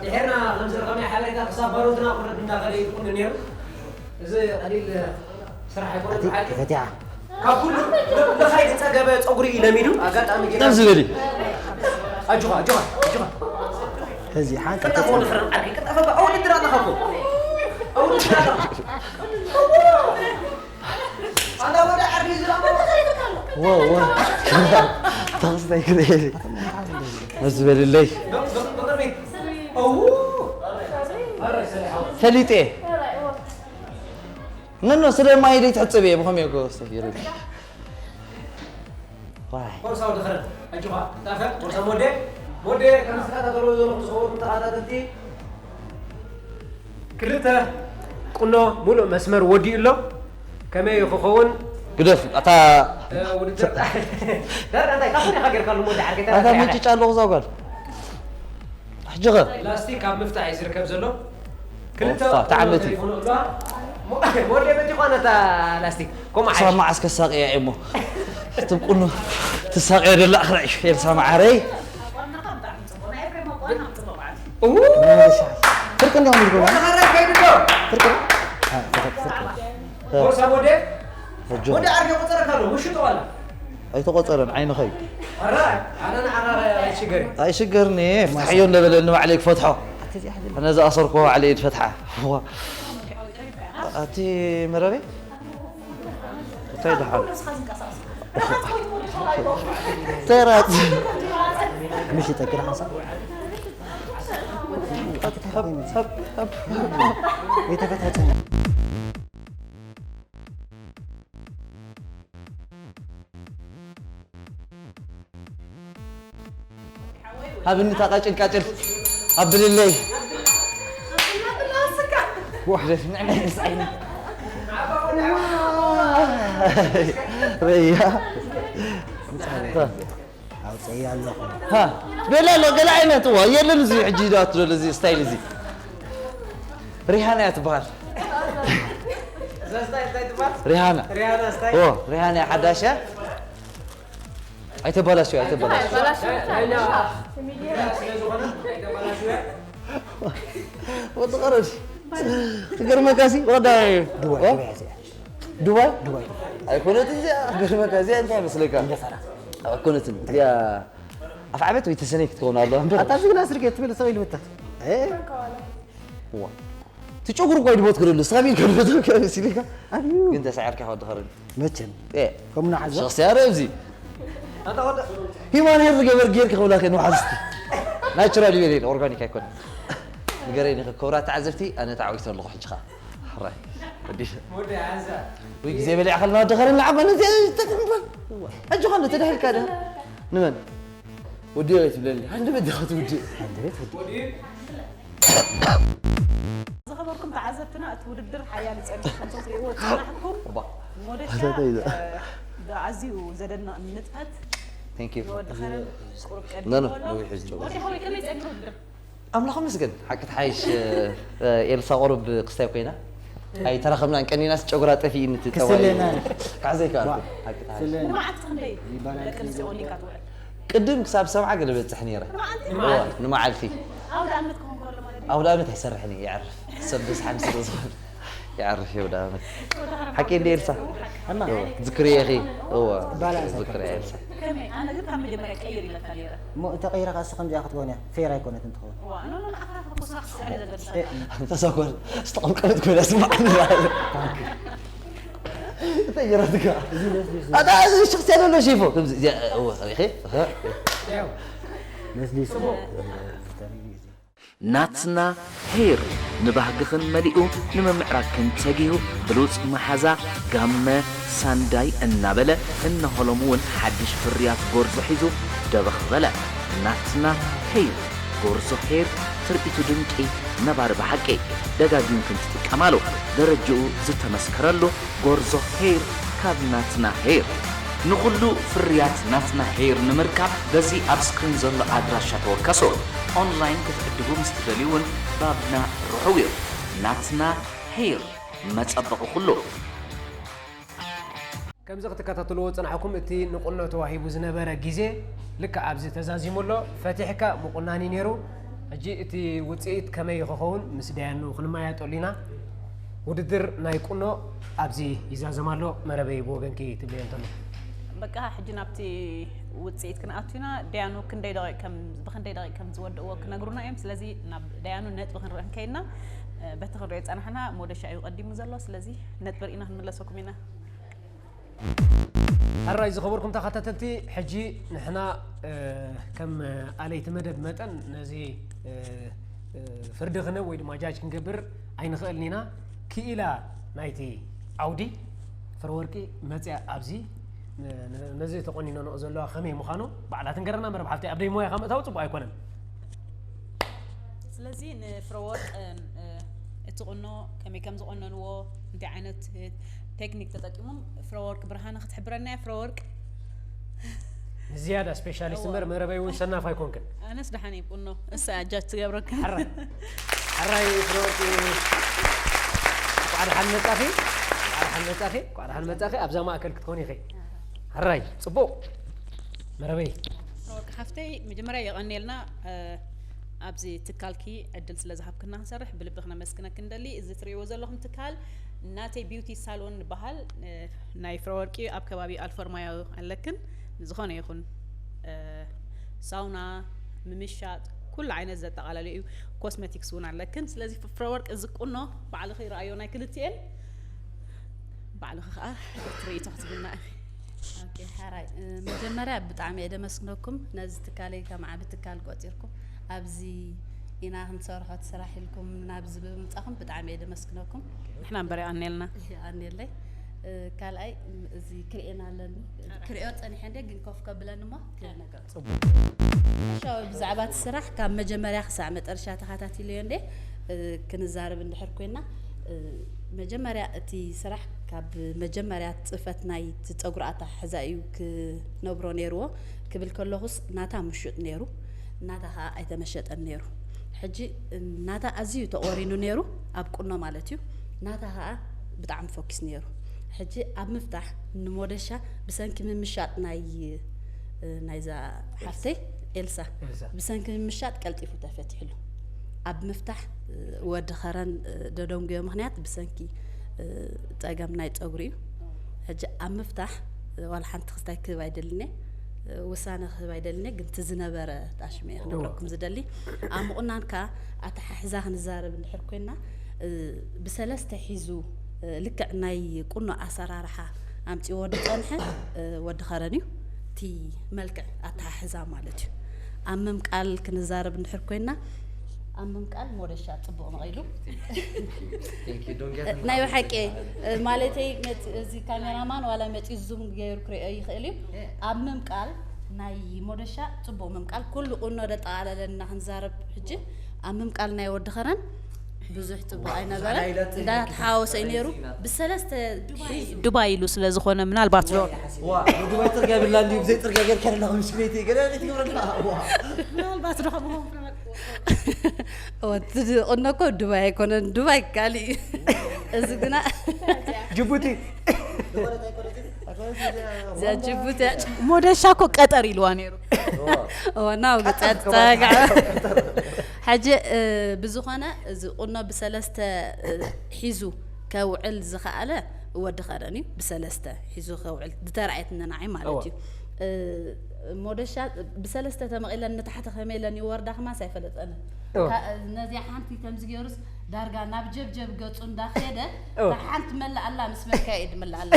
ድሕርና ከም ዝረኸብናዮ ሓበሬታ ክሳብ ባሮትና ቁርብ እንዳኸደ እዩ ዝቁኒ ነይሩ። እዚ ቀሊል ስራሕ ኣይኮነን ኣቲ ብሓቂ። ፈትያ። ካብ ኩሉ ለ-፣ ለኻይ ዝጸገበ ጸጉሪ እዩ ለሚዱ። ኣጋጣሚ ጌና ናብ ዝበሊ። ኣጆኻ፣ ኣጆኻ፣ ኣጆኻ። እዚ ሓንቲ ቅልጣፈ ወዲ ኸረን ዓርኪ፣ ቅልጣፈ በ-፣ ኣውድድር ኣለኻ እኮ። ኣውድድር ኣለኻ። ኣላ ወዲ ዓርኪ ዝረኸቦ። ዎ፣ ዎ። ተኸስታይ ክልኤ። እዚ በልለይ። ብ-፣ ብ-፣ ብቕድሚት። ኣው። ኣረ፣ ሰላም። ፈሊጤ። ነኖ፣ ስለ ማይ ደይ ትሕጽብ እየ፣ ብኸመይ እኮ ኣስተፊሩኒ። ዋይ። ቦርሳ ወዲ ኸረን፣ ኣጆኻ፣ ጣፈ፣ ቦርሳ ሞዴ፣ ሞዴ፣ ከም ዝተኸታተልዎ ዘለኹም ዝኸበርኩም ተኸታተልቲ፣ ክልተ ቁኖ ሙሉእ መስመር ወዲኡ ኣሎ። ከመይ ክኸውን? ግደፍ፣ ኣታ እ፣ ውድድር። ዳርጋ እንታይ፣ ካብ ወዲኻ ጌርካ ኣሎ፣ ሞዴ ዓርከይ፣ ኣታ እንታይ ምንጭጫ ኣለኹ እዛ ጓል። ሕጂ ኸ? ላስቲክ ኣብ ምፍታሕ እዩ ዝርከብ ዘሎ። ክልተ ኦፋ፣ ተዓመቲ። ይኹኑ ኣለዋ። ሞ-፣ ሞዴ በቲ ኾነ እታ ላስቲክ። ኮማ ክሳብ ሓይሽ። መዓስ ከሳቕያ እየ እሞ? ትብቁኑ ትሳቕያ ደላ ኣኽራይ ኤልሳ መዓረይ። እው። ፍርቂ እንዲኹም ኢልኩም። ወደ ኸረር ከይዱ ዶ? ፍርቂ። አ፣ ፍርቂ፣ ፍርቂ። ቦርሳ ሞዴ? ሕጂ። ሞዴ ዓርከይ ቆጸረካ ኣሎ፣ ውሽጡ ዋላ። ኣይተቖጸረን፣ ዓይንኸይ። ኧረ፣ ኣነ ንዓኻ ኣይሽገርን። ኣይሽገርኒ፣ ፍትሓዮ እንዳበለኒ ባዕለይ ክፈትሖ። ኣነ ዝኣሰርክዎ ባዕለይ እየ ዝፈትሓ። ዋ። ኣቲ መረበይ? እንታይ ደሓን? ተራጽ። ምሽ ይጠቅር ሓንሳ። ሃብ፣ ሃብ፣ ሃብ። የተፈታተነ። ሃብኒ እታ ቃጭል ቃጭል ኣብልለይ። ዋሕደት ንዕመት ምስ ዓይኒ። ረያ። ኣውፅእያ ኣለኹ። ሃ፣ ቤላ ኣሎ፣ ገለ ዓይነት፣ እዋ፣ የለን እዚ ሕጂ ዶ ኣትሎ እዚ ስታይል እዚ። ሪሃና እያ ትበሃል። ሪሃና። ኦ፣ ሪሃና እያ ሓዳሽ እያ። ኣይተባላሽው፣ ኣይተባላሽው። ወዲ ቐረድ። ክገርመካ ሲ፣ ወዳ ዱባይ፣ ኦ? ዱባይ እያ እዚኣ። ዱባይ? ዱባይ። ኣይኮነት እዚኣ፣ ክገርመካ እዚኣ እንታይ ይመስለካ? እንደፈራ። ኣይኮነትን። እዚኣ ኣፍ ዓመት ወይ ተሰነይ ክትከውን ኣለዋ እምበር። ኣታ ዝግና ስርቂ ትብል ሰብ ኢልምታ። እ? ዋ። እቲ ጨጉሪ እኳ ይድቦት ክደሉ፣ ስኻ ቢል ከድቦት ከሲልካ። ኣብዩ። ግን ተሳዒርካ ወዲ ኸረን። መቸም። እ። ከምና ሓዛ። ሸኽሲ ኣረ ኣብዚ። ሂማን ሄር ገበር ጌር ክኸውላ ከን ወሓዝቲ። ናቹራል ይበል፣ ኦርጋኒክ ኣይኮነ። ንገረኒ፣ ክብራት ተዓዘብቲ፣ ኣነ ተዓዊተ ኣለኹ ሕጂ ኸኣ። ሕራይ። ወዲ። ወይ ግዜ በሊዕ ከለና ወዲ ኸረን ንዓባ ነዚ ተትምበል። ሕጂ ኸ ተዳሂልካ ዶ? ንመን? ወዲ ወይ ትብለኒ? ሃንደበት ዲኻ ትውዲ? ሃንደበት ወዲ። ዝኸበርኩም ተዓዘብትና፣ እቲ ውድድር ሓያል ይጸንሕ ከም ትሪእዎ ዝጸናሕኩም። እባ። ሞደሻ፣ ኣታ እንታይ ኢዛ? እ፣ ኣዝዩ ዘደንቕ ንጥፈት። Thank you። ንወዲ ኸረን ቁሩብ ኖ፣ ኖ፣ ቀዲምዎ ኣሎ። ነዊሕ እዩ ዝጨወት። ወዲ ሓወይ፣ ከመይ ጸኒሑ ውድድር? ኣምላኽ ይመስገን። ሓቂ ተሓይሽ፣ እ፣ ኤልሳ ቁሩብ ክስታይ ኮይና። ኣይተራኸብናን ቀኒናስ ጨጉራ ጠፊእኒ እቲ ጠዋይ። ክስለና። ክሕዘ ይከኣልኩ። ሓቂ ተሓይሽ። ክስለና። ንመዓልቲ ክንደይ ይባላል። ደቂ ኣንስትዮ ኦንሊካ ትውዕል? ቅድም ክሳብ ሰብዓ ገለ በጽሕ ነይረ። ንመዓልቲ? እወ፣ ንመዓልቲ። ኣውደ ዓመት ክኸውን ከሎ ማለት እዩ? ኣውደ ዓመት ኣይሰርሕን እየ፣ ይዕርፍ። ሰብ በዝሓኒ ስለ ዝኾነ። ይዕርፍ እየ ኣውደ ዓመት። ሓቂ እንደ ኤልሳ። ኣማ። እወ፣ ዝክሪ ኢኺ። እወ፣ ባላንስ ዝክሪ እየ ኤልሳ። ከመይ? ኣነ ግን ካብ መጀመርያ ቀይር ኢለካ ነይረ። እሞ እንተ ቀይረ ከኣ እስኺ ከምዚኣ ክትኮን እያ። ፌር ኣይኮነትን ትኸውን። ዋ፣ ኖ፣ ኖ፣ ንዓኻ እኮ ስራሕ ስራሕ ዘገድስ እ፣ ተሳኮር፣ ዝተቐምቀመት ኮይና ስማዕ። ተይረትካ። ኣታ እዚ ሽኽስያ ዘሎ ሼፎ። ከምዚ፣ እዚኣ፣ እወ፣ ሪኸ? እኸ። መስሊሱ። ናትና ሄር ንባህግኽን መሊኡ ንምምዕራግክን ተጊሁ ብሉጽ መሓዛ ጋመ ሳንዳይ እናበለ እነሆ ሎም እውን ሓድሽ ፍርያት ጎርዞ ሒዙ ደበኽ በለ። ናትና ሄር ጎርዞ ሄር ትርኢቱ ድንቂ ነባሪ ብሓቂ ደጋጊምክን ትጥቀማሉ ደረጅኡ ዝተመስከረሉ ጎርዞ ሄር ካብ ናትና ሄር። ንኹሉ ፍርያት ናትና ሄር ንምርካብ በዚ ኣብ ስክሪን ዘሎ ኣድራሻ ተወከሱ። ኦንላይን ክትዕድጉ ምስ ትደልዩ እውን ባብና ርሑው እዩ። ናትና ሄር መጸበቒ ኩሉ። ከምዚ ክትከታተልዎ ዝጸናሕኩም እቲ ንቁኖ ተዋሂቡ ዝነበረ ግዜ ልክዕ ኣብዚ ተዛዚሙ ኣሎ። ፈቲሕካ ምቁናን እዩ ነይሩ። ሕጂ እቲ ውጽኢት ከመይ ክኸውን ምስ ዳያኑ ክንመያየጠሉ ኢና። ውድድር ናይ ቁኖ ኣብዚ ይዛዘም ኣሎ። መረበይ ብወገንኪ ትብልዮ እንተሎ። በቃ ሕጂ ናብቲ ውጽኢት ክንኣቱ ኢና። ዳያኑ ክንደይ ደቂቕ ከም ብኽንደይ ደቂቕ ከም ዝወድእዎ ክነግሩና እዮም። ስለዚ ናብ ዳያኑ ነጥቢ ክንርኢ እንከይድና በቲ ክንሪኦ ዝጸናሕና ሞደሻ እዩ ቀዲሙ ዘሎ። ስለዚ ነጥቢ ርኢና ክንምለሰኩም ኢና። ሕራይ ዝኸበርኩም ተኸታተልቲ፣ ሕጂ ንሕና፣ እ፣ ከም ኣለይቲ መደብ መጠን ነዚ፣ እ፣ እ፣ ፍርዲ ክንህብ ወይ ድማ ጃጅ ክንገብር ኣይንኽእልን ኢና። ክኢላ ናይቲ ዓውዲ ፍረወርቂ መጽያ ኣብዚ ን-፣ ን-፣ ነዚ ተቆኒኖንኦ ዘለዋ ከመይ ምዃኑ ባዕላ ትንገረና። መረብ ሓፍተይ፣ ኣብ ደይ ሞያኻ ምእታው ጽቡቕ ኣይኮነን። ስለዚ ንፍረወርቅ፣ እ፣ እቲ ቁኖ ከመይ ከም ዝቆነንዎ፣ እንታይ ዓይነት፣ እ፣ ቴክኒክ ተጠቂሞም፣ ፍረወርቅ ብርሃነ ክትሕብረና እያ። ፍረወርቅ። ንዝያዳ ስፔሻሊስት እዋ። እምበር መረበይ እውን ሰናፍ ኣይኮንክን። ኣነስ ደሓን እየ ቁኖ። እሳ እያ ጃጅ ትገብረካ። ሕራይ። ሕራይ ፍረወርቂ። እንኳዕ ደሓን መጻኺ። እንኳዕ ደሓን መጻኺ። እንኳዕ ደሓን መጻኺ። ኣብዛ ማእከል ክትኮኒ ኢኺ። ሕራይ። ጽቡቕ። መረበይ። ፍረወርቅ ሓፍተይ፣ መጀመርያ የቐንየልና፣ እ፣ ኣብዚ ትካልኪ ዕድል ስለ ዝሃብክና ክንሰርሕ ብልቢ ክነመስግነኪ ንደሊ። እዚ ትርእይዎ ዘለኹም ትካል ናተይ ቢዩቲ ሳሎን ይበሃል። እ፣ ናይ ፍረወርቂ ኣብ ከባቢ ኣልፎርማዮ ኣለክን። ዝኾነ ይኹን፣ እ፣ ሳውና፣ ምምሻጥ፣ ኩሉ ዓይነት ዘጠቓለለ እዩ። ኮስሜቲክስ እውን ኣለክን። ስለዚ ፍረወርቅ እዚ ቁኖ ባዕልኺ ረኣዮ ናይ ክልቲኤን፣ ባዕልኺ ኸኣ ትርኢቶ ክትብልና ኢኺ። ኦኬ፣ ሓራይ። እ፣ መጀመርያ ብጣዕሚ እየ ደመስግነኩም፣ ነዚ ትካለይ ከም ዓቢ ትካል ቆጺርኩም፣ ኣብዚ ኢና ክንሰርሖ እቲ ስራሕ ኢልኩም ናብዚ ብምምጻኹም ብጣዕሚ እየ ደመስግነኩም። ንሕና እምበር የቐንየልና። የቐንየለይ። እ፣ ካልኣይ፣ ም-፣ እዚ ክርእየን ኣለኒ። ክርእዮ ጸኒሐ እንደ ግን ኮፍ ከብለኒ እሞ ክነገር። ጽቡቕ። ሻው ብዛዕባ እቲ ስራሕ ካብ መጀመርያ ክሳዕ መጠረሻ ተኸታቲለዮ እንዴ፣ እ፣ ክንዛረብ እንድሕር ኮይና፣ እ፣ መጀመርያ እቲ ስራሕ ካብ መጀመርያ ጽፈት ናይ እቲ ጸጉሪ ኣተሓሕዛ እዩ ክነብሮ ነይርዎ ክብል ከለኹስ፣ ናታ ምሹጥ ነይሩ፣ ናታ ኸኣ ኣይተመሸጠን ነይሩ። ሕጂ ናታ ኣዝዩ ተቖሪኑ ነይሩ፣ ኣብ ቁኖ ማለት እዩ። ናታ ኸኣ ብጣዕሚ ፎኪስ ነይሩ። ሕጂ ኣብ ምፍታሕ ንሞደሻ ብሰንኪ ምምሻጥ ናይ፣ ናይዛ ሓፍተይ ኤልሳ፣ ኤልሳ። ብሰንኪ ምምሻጥ ቀልጢፉ ተፈቲሕሉ። ኣብ ምፍታሕ ወዲ ኸረን ደደንጉዮ ምኽንያት ብሰንኪ ጸገም ናይ ጸጉሪ እዩ። ሕጂ ኣብ ምፍታሕ ዋላ ሓንቲ ክስታይ ክህብ ኣይደልኔ፣ ውሳነ ክህብ ኣይደልኔ፣ ግን እቲ ዝነበረ ጣሽመ እየ እወ። ክነግረኩም ዝደሊ። ኣብ ምቑናን ከኣ ኣተሓሕዛ ክንዛረብ እንድሕር ኮይና፣ እ፣ ብሰለስተ ሒዙ፣ እ፣ ልክዕ ናይ ቁኖ ኣሰራርሓ ኣምጺዎ ዝጸንሐ፣ እ፣ ወዲ ኸረን እዩ። እቲ መልክዕ ኣተሓሕዛ ማለት እዩ። ኣብ ምምቃል ክንዛረብ እንድሕር ኮይና፣ ኣብ ምምቃል ሞደሻ ጽቡቕ መቒሉ። Thank you. Don't get ናይ ብሓቂ፣ እ፣ ማለተይ መጽ-፣ እዚ ካሜራማን ዋላ መጺኡ ዙም ገይሩ ክርእዮ ይኽእል እዩ። ኣብ ምምቃል ናይ ሞደሻ ጽቡቕ ምምቃል፣ ኩሉ ቁኖ ደጠቓለለና ክንዛረብ ሕጂ፣ ኣብ ምምቃል ናይ ወዲ ኸረን ብዙሕ ጽቡቕ ኣይነበረን። እንዳተሓዋወሰ እዩ ነይሩ። ብሰለስተ ሒዙ። ዱባይ ኢሉ ስለ ዝኾነ ምናልባት ዶ ዋ ንዱባይ ጽርግያ ብላ እንዲሁ ብዘይ ጽርግያ ገይርካ ኣለኻ ምስ ቤት ገለ ትገብረላ ዋ ምናልባት ዶ ከምኡ እወ፣ እቲ ቁኖ እኮ ዱባይ ኣይኮነን፣ ዱባይ ካሊእ እዩ። እዚ ግና ጅቡቲ እዚኣ ጅቡቲ እያ። ሞደሻ እኮ ቀጠር ኢልዋ ነይሩ። እወ፣ ናው ቀጠር ብጸ-፣ ከማን ጸጋ። ቀጠር። ሕጂ፣ እ፣ ብዝኾነ እዚ ቁኖ ብሰለስተ፣ እ፣ ሒዙ ከውዕል ዝኸኣለ ወዲ ኸረን እዩ። ብሰለስተ ሒዙ ከውዕል ዝተራእየትኒ ንዓይ ማለት እወ። እዩ። እ፣ ሞደሻ ብሰለስተ ተመቒለን ንታሕቲ ከመይ ኢለን ይወርዳ ክማስ ኣይፈለጠንን። እወ። ካ-፣ ነዚኣ ሓንቲ ከምዚ ገይሩስ ዳርጋ ናብ ጀብጀብ ገጹ እንዳኸደ እወ። እታ ሓንቲ መላእ ኣላ ምስ በልካ እየ ድመላእ ኣላ።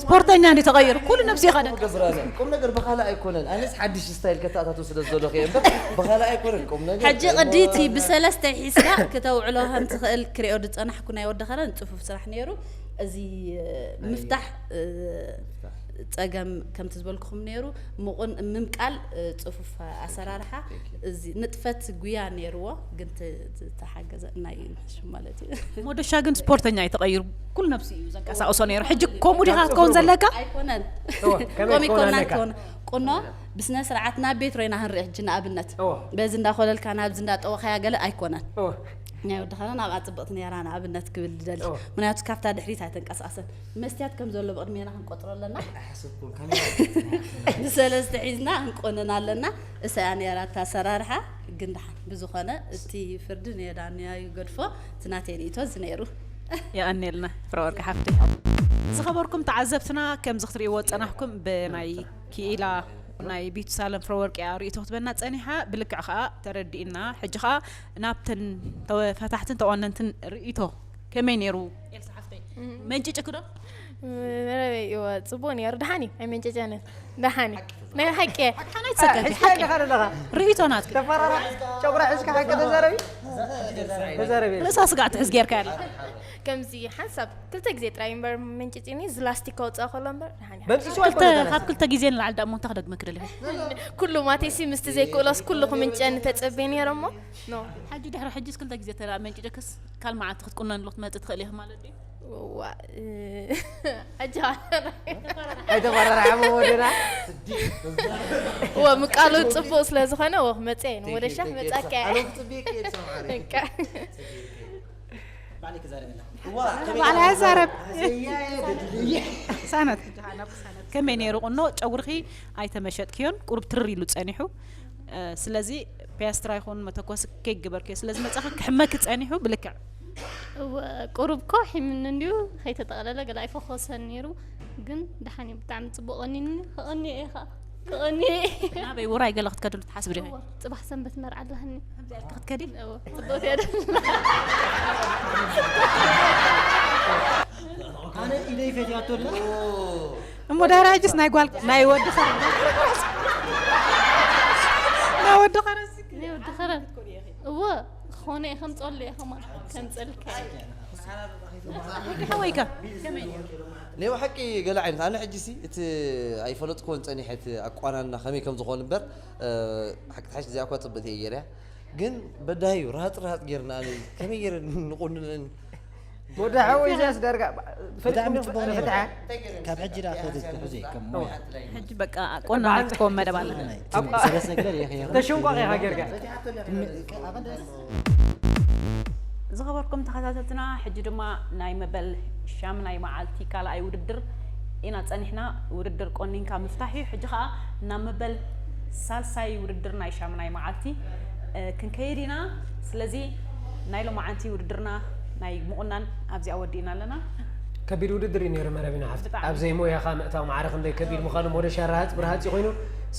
ስፖርተኛ እንዲ ተቐይሩ ኩሉ ነብሲ ይኸደ። ገብራለ ቁም ነገር ብኻልእ ኣይኮነን። ኣነስ ሓድሽ ስታይል ከተኣታቱ ስለ ዝደለኹ እየ እምበር ብኻልእ ኣይኮነን ቁም ነገር። ሕጂ ቅዲ እቲ ብሰለስተ ሒዝካ ክተውዕሎ ከም ትኽእል ክሪኦ ዝጸናሕኩ ናይ ወዲ ኸረን ጽፉፍ ስራሕ ነይሩ። እዚ፣ እ፣ ናይ ምፍታሕ፣ እ፣ ምፍታሕ። ጸገም ከምቲ ዝበልኩኹም ነይሩ። ምቑን-፣ ምምቃል፣ እ፣ ጽፉፍ ኣሰራርሓ፣ Thank you. እዚ ንጥፈት ጉያ ነይርዎ፣ ግን ት-፣ ት-፣ ተሓገዘ ናይ ሽም ማለት እዩ። ሞደሻ ግን ስፖርተኛ እዩ ተቐይሩ። ኩሉ ነብሲ እዩ ዘንቀሳቕሶ ነይሩ። ሕጂ ከምኡ ዲኻ ክትከውን ዘለካ? ኣይኮነን። እወ፣ ከመይ ኮሚክ ክትከውን ኮና ኣለካ? ትኮን። ቁኖ ብስነ ስርዓት ናብ ቤት ሮይና ክንርኢ ሕጂ ንኣብነት። እወ። በዚ እንዳኾለልካ ናብዚ እንዳጠወኻያ ገለ ኣይኮነን። እወ። ናይ ወዲ ኸረን ኣብኣ ጽብቕቲ ነይራ ንኣብነት ክብል ዝደሊ። እወ። ምክንያቱ ካብታ ድሕሪት ኣይተንቀሳቐሰን። መስትያት ከም ዘሎ ብቕድሜና ክንቆጽሮ ኣለና። ኣይሓሰብኩን፣ ካሜራ ብሰለስተ ሒዝና ክንቆንን ኣለና። እሳ እያ ነይራ እታ ኣሰራርሓ፣ ግን ደሓን ብዝኾነ እቲ ፍርዲ ንየዳንያ ይገድፎ፣ እቲ ናተይ ርእይቶ እዚ ነይሩ። የቐንየልና ፍረወርቂ ሓፍተይ። ዝኸበርኩም ተዓዘብትና፣ ከምዚ ክትርእይዎ ዝጸናሕኩም ብናይ ክኢላ ናይ ቢዩቲ ሳሎን ፍረወርቂ እያ ርእይቶ ክትበና ጸኒሓ፣ ብልክዕ ኸኣ ተረዲእና። ሕጂ ኸኣ ናብተን ተወ-፣ ፈታሕትን ተዋነንትን ርእይቶ ከመይ ነይሩ? ኤልሳ ሓፍተይ፣ እም። መንጭጭኪ ዶ? እም፣ መረበይ፣ እወ፣ ጽቡቕ ነይሩ። ደሓን እዩ፣ ኣይመንጨጨንን። ደሓን እዩ። ናይ ሓቂ። ሓቂ ሓና ይትሰከፊ፣ ሓቂ ሓቂ። ኢኻ ዘለኻ። ርእይቶ ናትኪ። ተፈራራ፣ ጨጉራ ሒዝካ ሓቂ ተዛረቢ። ተዛረቢ። ርእሳ ስጋዕ ትሕዝ ጌርካ ያለ። ከምዚ ሓንሳብ ክልተ ግዜ ጥራይ እምበር መንጭጭኒ፣ እዚ ላስቲክ ከውፅኣ ከሎ እምበር፣ ደሓን እዩ። በምፅሱ ክልተ፣ ኣይኮነን። ካብ ክልተ ግዜ ንላዕሊ ደኣ እሞ እንታይ ክደግመኪ ደሊኺ? ኩሉ ማቴሲ ምስቲ ዘይክእሎስ ኩሉ ክምንጨኒ ተጸብየ ነይረ እሞ፣ ኖ። ሕጂ ድሕሪ ሕጂስ ክልተ ግዜ ተራ መንጭጭክስ ካልእ መዓልቲ ክትቁነንሉ ክትመጽእ ትኽእሊ ኢኺ ማለት ድዩ? ዋ፣ እ፣ ኣጃ። ኣይተፈራርሓ ወደና። ዋ፣ ምቃሉ ጽቡቕ ስለ ዝኾነ፣ ዋ፣ ክመጽእ እየ። ንሞደሻ ክመጽኣካ እየ። ኣነ ክጽብየኪ እየ፣ ሰምዓኒ። እንካ። ባዕለይ ክዛረብ ኣለኹ። ዋ፣ ባዕለይ ኣይዛረብ። ኣዘያ እየ፣ ደድልየ። ሳነት፣ ሕጂ ኸኣ ናብ ሳነት። ከመይ ነይሩ ቁኖ? ጨጉርኺ ኣይተመሸጥክዮን፣ ቁሩብ ትርር ኢሉ ጸኒሑ። እ፣ ስለዚ ፒያስትራ ይኹን መተኮሲ ከይገበርክዮ ስለ ዝመጻኺ ክሕመኪ ጸኒሑ ብልክዕ። እወ፣ ቁሩብ እኮ ሒምኒ እንድዩ፣ ከይተጠቕለለ ገለ ኣይፈኾሰን ነይሩ፣ ግን ደሓን እዩ፣ ብጣዕሚ ጽቡቕ ቀኒንኒ፣ ክቐንዮ እየ ኸኣ፣ ክቐንዮ እየ። ናበይ ውራይ ገለ ክትከድሉ ትሓስቢ ዲኺ? እወ፣ ጽባሕ ሰንበት መርዓ ኣለኒ። ከምዚ ኢልኪ ክትከዲ? እወ፣ ጽቡቕ እያ። ኣነ ኢደይ ፈትያቶ ድላ። እሞ ዳራ ሕጅስ ናይ ጓል፣ ናይ ወዲ ኸረን፣ ናይ ወዲ ኸረን፣ ናይ ወዲ ኸረን። እወ፣ ኾነ ከምፀሉ እየ ከማን ከምፀልካ እየ። ሓወይካ ከመይ ናይ ብሓቂ ገለ ዓይነት ኣነ ሕጂ ሲ እቲ ኣይፈለጥኩዎን ፀኒሐ እቲ ኣቋናንና ከመይ ከም ዝኾን እምበር ሓቂ ትሓሽ እዚኣ እኳ ፅብእቲ እየ ገይረያ ግን በዳዩ ራጥ ራጥ ጌርና ኣነ ከመይ ገይረ ንቑንነን ወደ ሓወይ ኢሳያስ ዳርጋ ብጣዕሚ ፈሊጥኩም ጽቡቕ ነይሩ። ፍትሓ ካብ ሕጂ ደኣ ከይትሕዚ ከም ሞያ ሕጂ በቃ ቆና ክትከውን መደብ ኣለና። ሰለስተ ግለል የኸ ተሽንቋቕ ኢኻ ጌርካ። ዝኸበርኩም ተኸታተልትና ሕጂ ድማ ናይ መበል ሻምናይ መዓልቲ ካልኣይ ውድድር ኢና ጸኒሕና። ውድድር ቆኒንካ ምፍታሕ እዩ። ሕጂ ኸዓ ናብ መበል ሳልሳይ ውድድር ናይ ሻምናይ መዓልቲ እ፣ ክንከይድ ኢና። ስለዚ ናይ ሎማዓንቲ ውድድርና ናይ ምቑናን ኣብዚኣ ወዲእና ኣለና። ከቢድ ውድድር እዩ ነይሩ መረቢና ሓፍቲ ብጣዕሚ። ኣብ ዘይሞያኻ ምእታው ማዕረ ክንደይ ከቢድ ምዃኑ ሞደሻ ረሃፅ ብርሃፅ ይኮይኑ።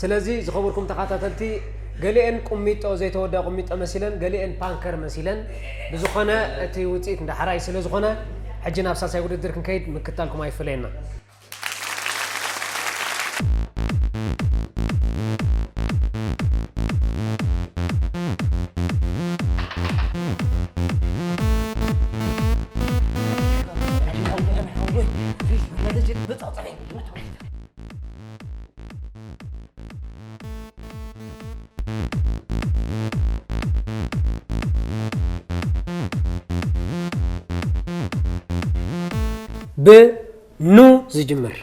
ስለዚ ዝኸበርኩም ተኸታተልቲ ገሊአን ቁሚጦ ዘይተወዳ ቁሚጦ መሲለን ገሊአን ፓንከር መሲለን ብዝኾነ እቲ ውፅኢት እንዳሓራይ ስለ ዝኾነ ሕጂ ናብ ሳልሳይ ውድድር ክንከይድ ምክታልኩም ኣይፍለየና። ብኑ ዝጅምር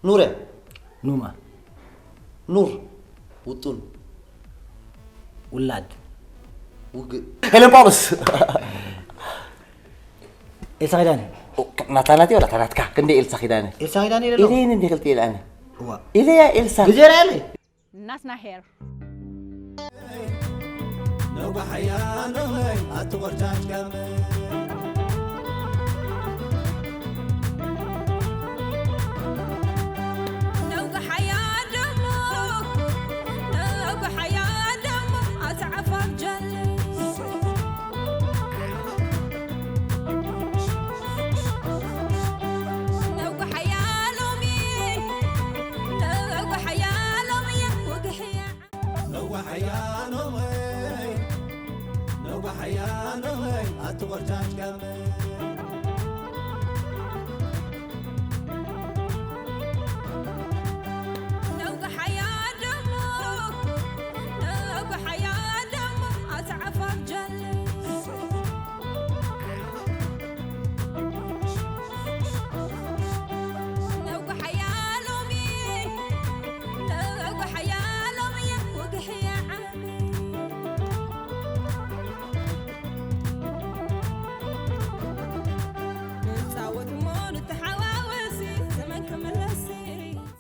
ኑርያ ኑማ ኑር ውጡን ውላድ ውግእ ሄለን ጳውሎስ ኤልሳ ኪዳነ ናታ ናት ወላ ናትካ ክንደ ኤልሳ ኪዳነ ኤልሳ ኪዳነ ኢለ ኣለኹ ኢለይን እንዲ ክልተ ኢለ ኣነ እዋ ኢለያ ኤልሳ ብጀራ ያለ ናትና ሄር ነውጋሓያ ደሞ ነውጋሓያ ደሞ ኣዛዕፋፍ ጀለስ ነውጋሓያ ሎሚ ነውጋሓያ ሎሚ ወግሕያ ነውጋሓያ ሎሚ ነውጋሓያ ሎሚ ኣትቆርጫጭ ጋመ